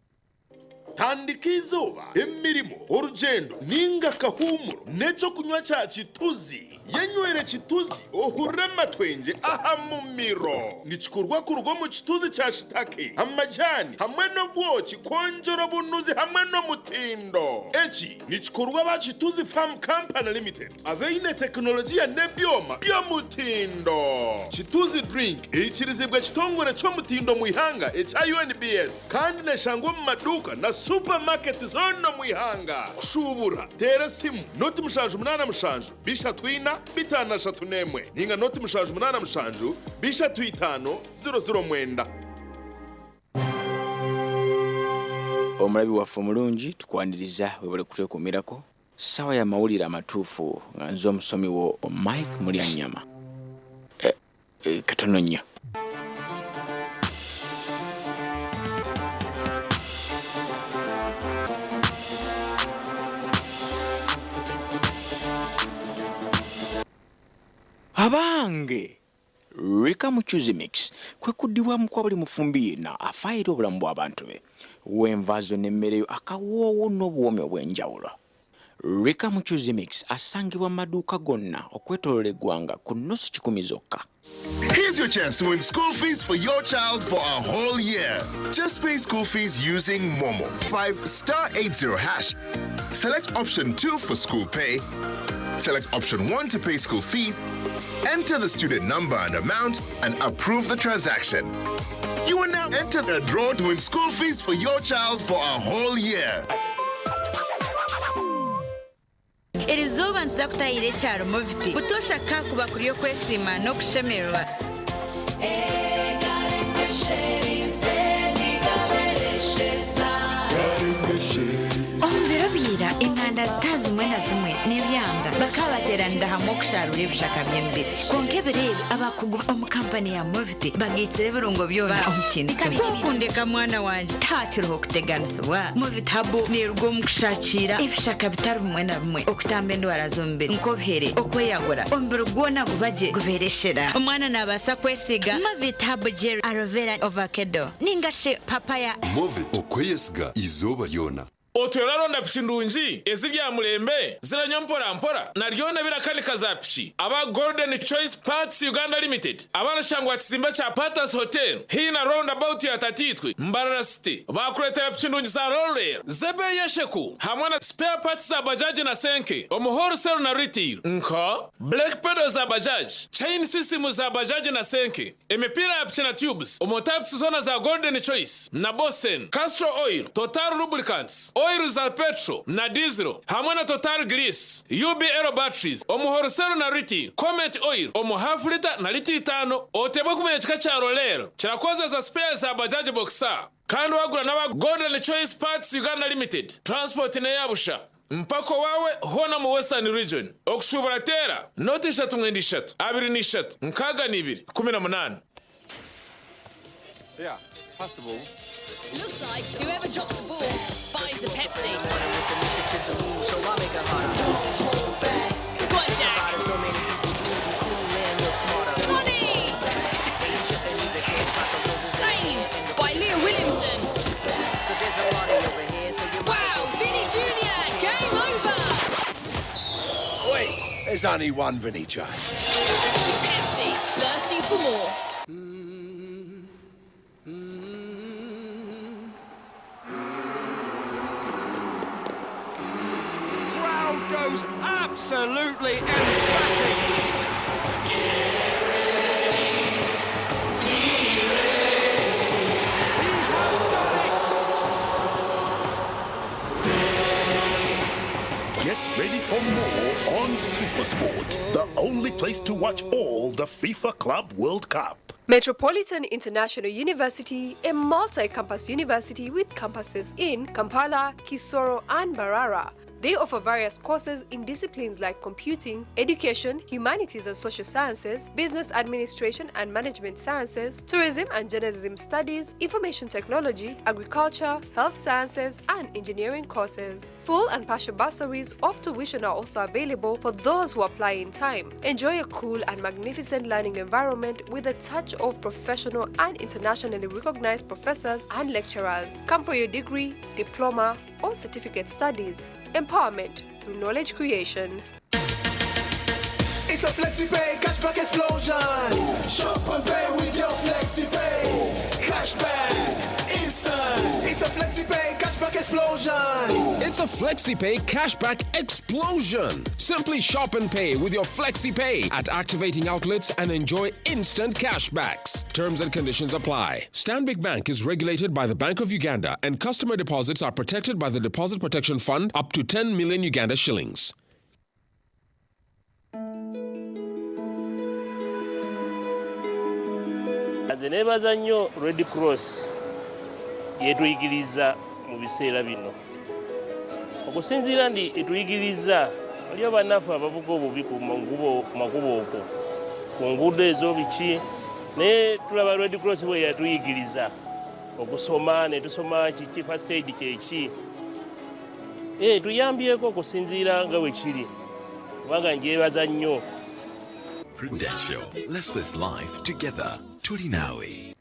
Tandika izooba, emirimo, orugyendo ninga akahuumuro n'ekyokunywa kya Kituzi. Yenywere Kituzi ohurire amatwengye aha mumiro. Nikikorwa kuruga omu kituzi kya shitake, amajani hamwe n'obwoki kwongyera obunuzi hamwe n'omutindo. Eki nikikorwa aba Kituzi Farm Company Limited abaine tekinologiya n'ebyoma by'omutindo. Kituzi Drink eikirizibwa ekitongore ky'omutindo omu ihanga ekya UNBS kandi neshangwa omu maduuka na supermarket zoona omu ihanga. Kushuubura, teera esimu 077 34 531 ninga 077 35 009. Omulabi waffe omulungi, tukwaniriza, webale kutwekuumirako. Ssaawa ya mawulire amatuufu nga nze omusomi wo Mike Mulyanyama. Katono nnyo. Abange! Rika Muchuzi Mix kwe kuddibwamu kwa buli mufumbi yenna afaayo eri obulamu bw'abantu be. W'enva zo n'emmere yo akawoowo n'obuwoomi obw'enjawulo. Rika Muchuzi Mix asangibwa mu maduuka gonna okwetooloola eggwanga ku nnusu 100 zokka. Here's your chance to win school fees for your child for a whole year. Just pay school fees using Momo. 5 star 80 hash. Select option 2 for school pay. Select option 1 to pay school fees. Enter the student number and amount and approve the transaction. You will now enter the draw to win school fees for your child for a whole year. Erizooba nituza kutahira ekyaro Moviti butoosha kakuba kuri okwesiima n'okushemererwa. Omu biro bya ira enganda zitazimwe zimwe na zimwe n'ebyanga bakaba bateeranira hamwe okusharura ebishaka by'emibiri. Kwonka ebiro ebi abakugu omu kampani ya Moviti bagaitsire ebirungo byona omu kintu kimwe. Kwokundeka mwana wangye tihakiriho kuteganisibwa. Moviti Herbal neeruga omu kushakiira ebishaka bitari bimwe na bimwe okutamba endwara z'omubiri nk'obuhere, okweyagura, omubiri gwona guba gye gubeera eshera. Omwana naabaasa kwesiiga Movit Herbal Gel Aloe Vera Ovakedo ninga shi Papaya. Movit okweyesiga eizooba ryona. Otyo oraronda piki ndungi eziri aha murembe, ziranywa mpora mpora, na ryona ebirakanika za piki. Aba Golden Choice Parts Uganda Limited abarashangwa aha kizimbe kya Patas Hotel haihi na Round About ya Tatiitwe, Mbarara City, baakureetera piki ndungi za Rollel z'ebeeyi esheku hamwe na spare parts za bajaji na senke omu wholesale na retail nka, brake pedals za bajaji, chain system za bajaji na senke, Emipiira ya piki na tubes omu types zoona za Golden Choice na Bosen, Castrol Oil, Total Lubricants, Oil za petrol na diesel hamwe na Total Grease, UBL Batteries omu wholesale na retail, Comet Oil omu half litre na litre itaano. Otebwe kumanya ekika kya Roller kirakozesa spares za Bajaj Boxer kandi wagura n'aba Golden Choice Parts Uganda Limited, transport n'eya busha mpaka owaawe hoona omu Western Region. Okushuubura teera nooti ishatu mwenda ishatu abiri na ishatu nkaaga na ibiri ikumi na munaana. Yeah, possible. Looks like whoever drops the ball buys a Pepsi. Go on, Jack. Sonny! Saved by Leah Williamson. Wow, Vinny Jr., game over! Wait, there's only one Vinny J. Pepsi, thirsty for more. Crowd goes absolutely emphatic. He has done it! Get ready for more on Supersport, the only place to watch all the FIFA Club World Cup. Metropolitan International University, a multi-campus university with campuses in Kampala, Kisoro, and Mbarara. They offer various courses in disciplines like computing, education, humanities and social sciences, business administration and management sciences, tourism and journalism studies, information technology, agriculture, health sciences, and engineering courses. Full and partial bursaries of tuition are also available for those who apply in time. Enjoy a cool and magnificent learning environment with a touch of professional and internationally recognized professors and lecturers. Come for your degree, diploma, or certificate studies. Empowerment through knowledge creation. It's a FlexiPay cashback explosion. Shop and pay with your FlexiPay. Cashback, instant. It's a FlexiPay cashback explosion. It's a FlexiPay cashback explosion. Simply shop and pay with your FlexiPay at activating outlets and enjoy instant cashbacks. Terms and conditions apply. Stanbic Bank is regulated by the Bank of Uganda and customer deposits are protected by the Deposit Protection Fund up to 10 million Uganda shillings. Nze neebaza nnyo Red Cross yetuyigiriza mu biseera bino. Okusinziira nti etuyigiriza waliyo bannaffe abavuga obubi ku makubo okwo ku nguudo ezo biki, naye tulaba Red Cross bwe yatuyigiriza okusoma ne tusoma kiki first aid kyeki. Tuyambyeko okusinziira nga bwe kiri kubanga njebaza nnyo. Prudential. Let's face life together. Tulinawe.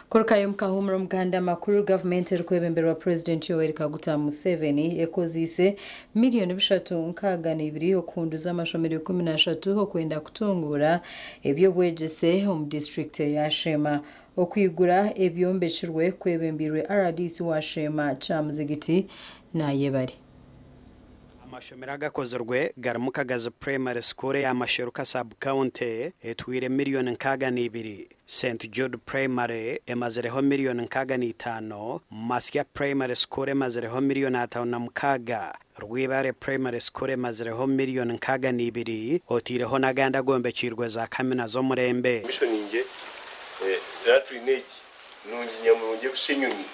Kurukayo mukahumura omuganda makuru, gavumenti erikwebemberwa Purezidenti Yoweri Kaguta Museveni ekoziise miliyoni bishatu nkaaga n'ibiri okuhunduza amashomero ikumi n'ashatu okwenda kutunguura eby'obwegyese omu disiturikiti ya Sheema. Okwigura ebyombekirwe kwebembirwe RDC wa Sheema Kyamuzigiti Nayebare. Amashomero agakozirwe garimu Kagazi Primary School eya Masheruka sub-county etwire miliyoni 62, St Jude Primary emazireho miliyoni 65, Masya Primary School emazireho miliyoni 56, Rwibare Primary School emazireho miliyoni 62, oteireho n'agandi agombekirwe za kamina z'omurembe. Mission nje ratrinage Nungi nyamurungi ekusha enyonyi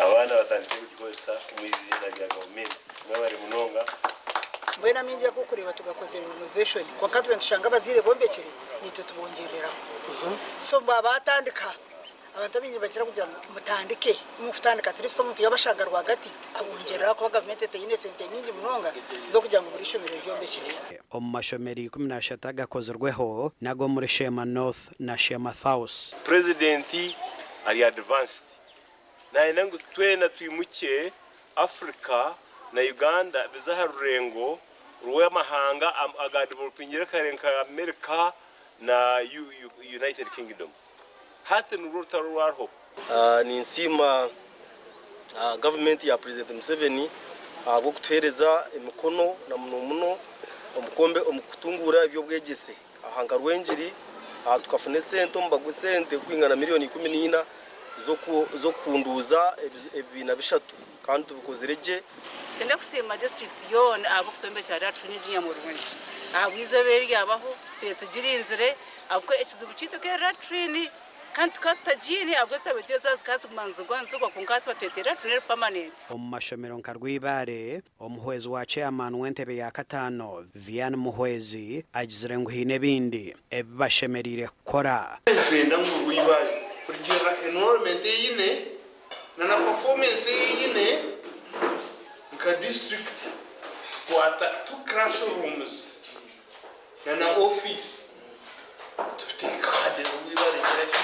abaana batandikire kugikozesa omu eiziina rya gavumenti. Mwebare munonga. Mbwenu amaingi agu orikureeba tugakozire renovation kwonka tube nitushanga abazaire bombekire naitwe tubongyereraho. So baaba batandika abantu abaingi nibakira kugira ngu mutandike, omu kutandika at least omuntu yaabashanga rwagati abongyereraho ahakuba gavumenti etaine esente nyingi munonga z'okugira ngu buri ishomero ryombekire. Omu mashomero 13 agakozirweho n'ag'omuri Sheema North na Sheema South. Purezidenti ari advanced nayenda ngu twena twimukye Africa na Uganda bize aha rurengo rw'amahanga aga developingire kare nka America na United Kingdom. Hati nirwo rutaro orwariho. Ninsiima gavumenti ya Purezidenti Museveni ahabw'okutuheereza emikono na muno muno omu kutunguura eby'obwegyese. Aha nka Rwengiri tukafuna esente omuba gw'esente gwingana miriyoni 14 z'okuhunduuza ebibiina bishatu kandi tubikozire gye. Twine kusiima disiturikiti yoona ahabw'okutwombekyera latrine egi nyamurungi ahabw'eizooba eri ryabaho tutwire tugirinzire ahabw'okuba ekizibu kyaitu ekaba eri latrine kandi tukaba tutagiine ahabw'enshabe ezo zikaba ziguma nizigwa nizigwa kwonka hati batweteire latrine eri permanent. Omu mashomero nka Rwibaare, Omuhwezi wa Chairman w'entebe ya kataano, Vian Muhwezi agizire ngu haine ebindi ebi bashemereire kukora. Nitwenda ngu Rwibaare kurugiirira enrollment ei eine na na performance ei eine nka district tukwata two classrooms na na office tubiteeka aha deeru Rwibaare egira ki?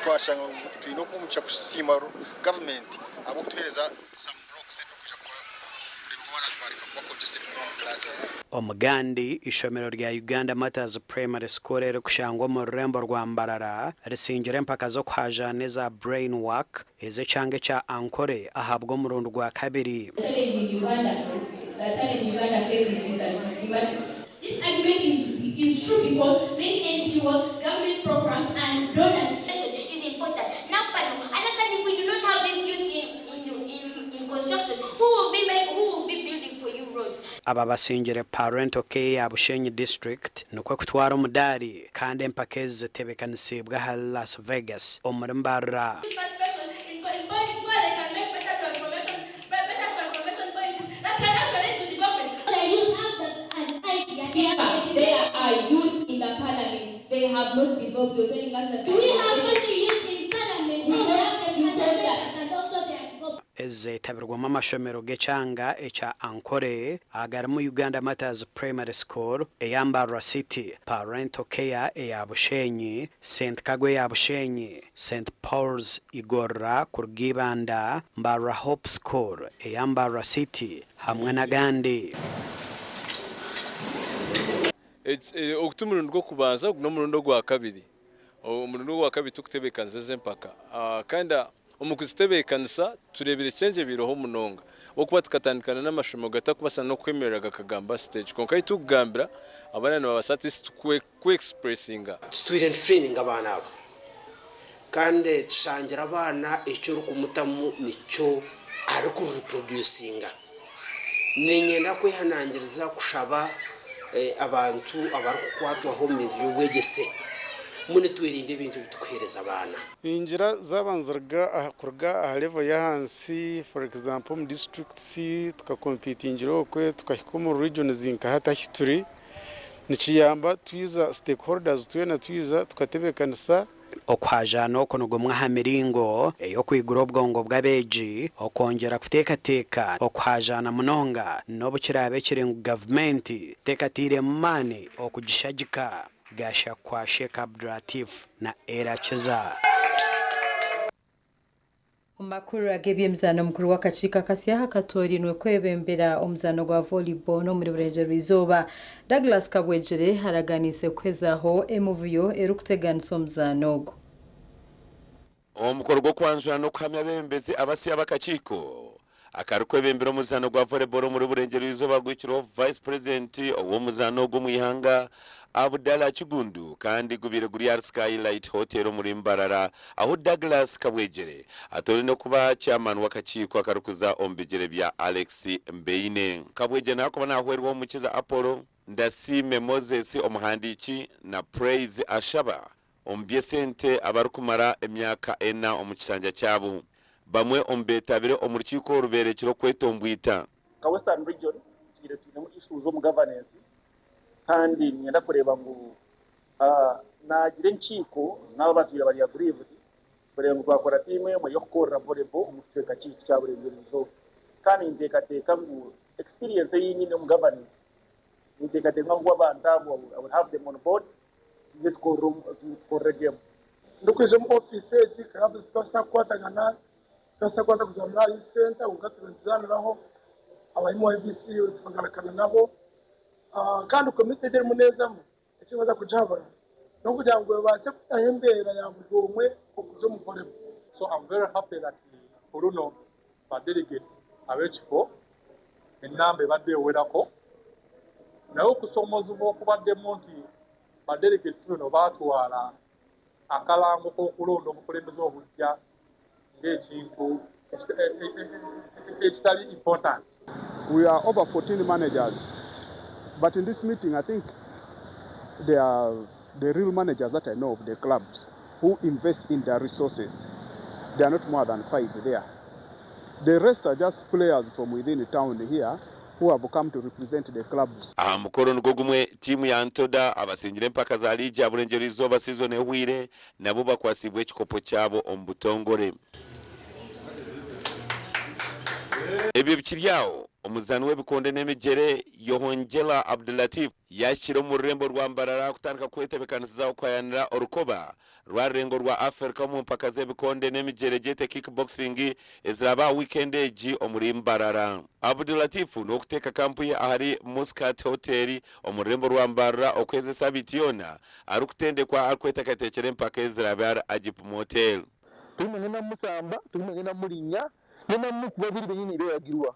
Twashanga ngu twine omugisha kusiima gavumenti ahabw'okutuheereza some blocks ebirikwija kuba kureeba ngu abaana tibareka kuba congested munonga omu classes. Omugandi, Ishomero rya Uganda Martyrs Primary School erikushangwa omu rurembo rwa Mbarara risingire empaka z'okuhaajaana eza Brain Work ez'ekyanga ekya Ankole ahabw'omurundi gwa kabiri. The challenge in Uganda, the challenge Uganda faces is that systematic. This argument is, is true because many NGOs, government programs, and donors is important. Now, and if we do not have this youth in, in, in, in construction, who will be make, who will be building for you roads? Aba basingire Parental Care ya Bushenyi District nikwo kutwara omudaari kandi empaka ezi zitebeekanisiibwe ahari Las Vegas omuri Mbarara. Participation in, in politics where they can make better transformation, better transformation policies that can actually lead to development. The youth have the, an idea. There are youth in the parliament. They have not developed. You're telling us that. Do we have only youth in parliament? We No, we don't- have you them told legislators and also their government. Ezi zeetabirwemu amashomero g'ekyanga ekya Ankole agarimu Uganda Martyrs Primary School eya Mbarara City, Parental Care eya Bushenyi, St Kagwe eya Bushenyi, St Paul's Igorora kuruga Ibanda, Mbarara Hope School eya Mbarara City hamwe n'agandi. Ogu ti murundi gw'okubanza ogu n'omurundi ogwakabiri. Omurundi ogwakabiri turikutebeekanisa ezi empaka kandi omu kuzitebeekanisa tureebire change ebaireho munonga ahabw'okuba tukatandika n'amashomero gatarikubaasa n'okwemerera gakagamba aha siteegi kwonka ahu turikugambira abaana nibabaasa at least kwe expressinga. Tutwire nitutureyininga abaana aba kandi tushangire abaana eki orikumutamu nikyo arikuripurodyusinga. Niinyenda kwehanangiriza kushaba abantu abarikukwatwaho omu bintu by'obwegyese mbwenu twerinde ebintu ebi turikuheereza abaana. Ningira zaaba niziruga kuruga aha level y'ahansi for example omu districts tukakompitingira okwe tukahika omu regions nka hati ahu turi nikiyamba twiza stakeholders twena twiza tukatebeekanisa. Okuhaajaana oku ni gumwe aha miringo ey'okwigura obwongo bw'abeegi okwongyera kuteekateeka okuhaajaana munonga n'obu kiraabe kiri ngu gavumenti tekatairemu maani okugishagika. Gashakwa Sheikh Abdulatif na Ellah Kiza. Omu makuru ag'eby'emizaano, omukuru w'akakiiko akasya akatoorainwe kwebembera omuzaano gwa volleyball omuri Burengyerwa-izooba, Douglas Kabwegyere araganiise kuhezaho emivuyo erikuteganisa omuzaano ogu. Omukoro gw'okwanjura n'okuhamya abeebembezi abasya ab'akakiiko akarikwebembera omuzaano gwa volleyball omuri Burengyerwa-izooba guhikirweho Vice President ow'omuzaano ogu omu ihanga, Abdallah Kiggundu kandi gubaire guri ahari Skylight Hotel omuri Mbarara ahu Douglas Kabwegyere atoorainwe kuba Chairman w'akakiiko akarikuza omu bigyere bya Alex Mbeine. Kabwegyere naakuba naahwerwa Omukiza Apollo, Ndasiime Moses omuhandiiki na Praise Ashaba. omu by'esente abarikumara emyaka ena omu kishanja kyabo. Bamwe omu beetabire omu rukiiko oru beerekire okwetombwita. Nka Western Region tutwire twinemu issues omu governance kandi niinyenda kureeba ngu naagira enkiiko n'abo abatwire bari aggrieved kureeba ngu twakora tiimu emwe y'okukorera volleyball omu kicweka kyaitu kya Burengyerwa Izooba. Kandi ninteekateeka ngu experience ei nyine omu governance ninteekateeka ngu abantu abo I will have them on board twije tukorere game. Ndikwija omu ofiisi egi clubs zikaba zitakukwatagana, zikaba zitakubaasa kuzaanira aha youth centre kwonka tuba nituzaaniraho, abarimu IBC tukagarukana nabo kandi komiti egi erimu neezamu eki baza kugihabura n'okugira ngu ebaase kutaho embeera ya buri omwe okuza omu volleyball. So am very happy that ku luno ba delegates ab'ekifo ennamba ebadde ewerako naye okusomozebwa okubaddemu nti ba delegates bano baatwala akalango k'okulonda obukulembeze obujja ng'ekintu ekitali important. We are over 14 managers, but in this meeting, I think they are the real managers that I know of the clubs who invest in their resources. They are not more than five there. The rest are just players from within the town here who have come to represent the clubs. Aha mukoro nigwo gumwe tiimu ya Ntoda abasingire empaka za liigi ya Burengyerwa Izooba sizoni ehweire nabo bakwasibwe ekikopo kyabo omu butongore. Ebyo bikiri aho, omuzaani w'ebikonde n'emigyere Yohongela Abdulatif yahikire omu rurembo rwa Mbarara kutandika kwetebekanisiza okuhayanira orukoba rwa rurengo rwa Africa omu mpaka z'ebikonde n'emigyere gyete kickboxing eziraba aha wiikendi egi omuri Mbarara. Abdulatif n'okuteeka kampu ye ahari Muscat Hotel omu rurembo rwa Mbarara okwezi esabiiti yoona arikutendekwa arikweteekateekyera empaka eziraabe ahari Agip Motel. Tumwe ngenda musamba, tumwe ngenda mulinya, ngenda mukuba biri benyini beyagirwa.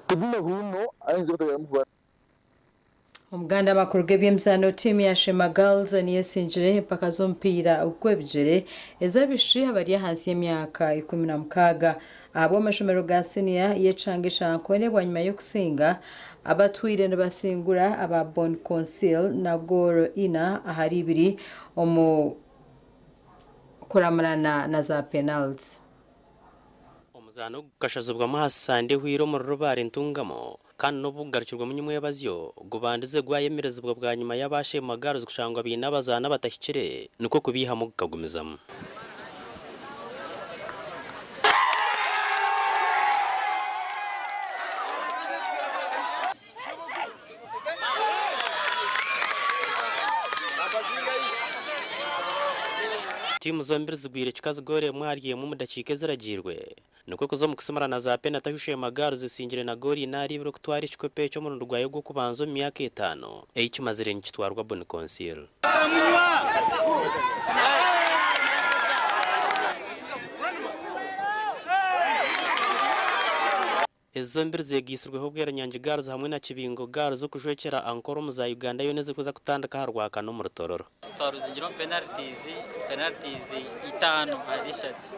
Tegume huno ayinza obutagala mukuba. Omuganda amakuru g'ebyemizaano tiimu ya Shema Girls niyo esingire empaka z'omupiira gw'ebigyere ez'abaishiki abari ahansi y'emyaka 16 ahabw'amashomero ga siniya y'ekyanga ekya Ankole bwanyima y'okusinga abatwire nibasingura aba Bon Consil na goolo ina ahari ibiri omu kuramurana na za penaliti. Omuzaano ogu gukashazibwamu aha Sande ehweire omuri Rubare Ntungamo kandi n'obu gugarukirwemu nyimwebazyo, gubandize gwayemerezibwa bwanyima y'aba Sheema Girls kushangwa baine abazaani abatahikire nikwo kubaihamu gukagumizamu. Tiimu zombiri zigwire kikazi goolo emwe ahari emwe omu dakiika eziragiirwe. Nikwo kuza omu kusimarana za penati ahu Sheema Girls esingire na goolo ina ahari ibiri okutwara ekikopo eki omurundi gwayo gw'okubanza omu myaka etaano ei kimazire nikitwarwa Boni Consil. Ezi zombiri zeegaitsirweho Bweranyangi Girls hamwe na Kibingo Girls okujwekyera Ankole omu za Uganda yoona ezirikuza kutandika aha Rwakana omuri Tororo. Twaruzingira omu penalties, penalties itaano ahari ishatu.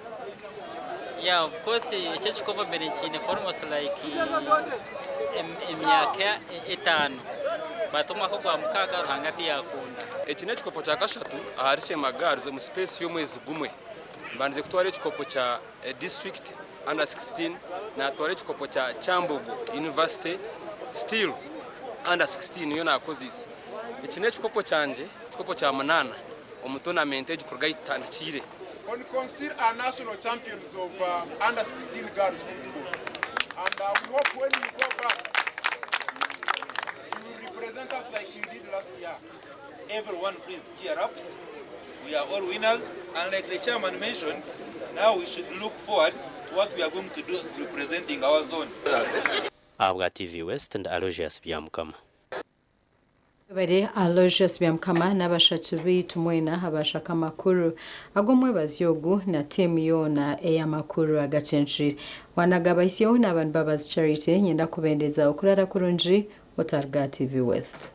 Yeah, of course eki ekikopo mbaire nkiine for almost like emyaka etaano but omwaka ogwa mukaaga Ruhanga tiyakunda. Eki n'ekikopo kya kashatu ahari Sheema Girls omu space y'omwezi gumwe. Mbandize kutwara ekikopo kya district under 16, natwara ekikopo kya Kyambogo University still under 16 niyo nakozeise. Eki n'ekikopo kyangye, ekikopo kya munaana omu tournament egi kuruga ahi tutandikiire. Bon Consil are national champions of under 16 girls football and we hope when you go back you will represent us like you did last year. Everyone please cheer up. We are all winners and like the chairman mentioned, now we should look forward to what we are going to do representing our zone. Ahabwa TV West ndi Aloysius Byamukama. Bari Aloysius Byamukama n'abashaki baitu mwena abashaka amakuru ag'omwebazi ogu na tiimu yoona ey'amakuru agacencwire. Wanagabahisyeho n'abantu Mbabazi Charity nyenda kubendeza okurara kurungi otaruga TV West.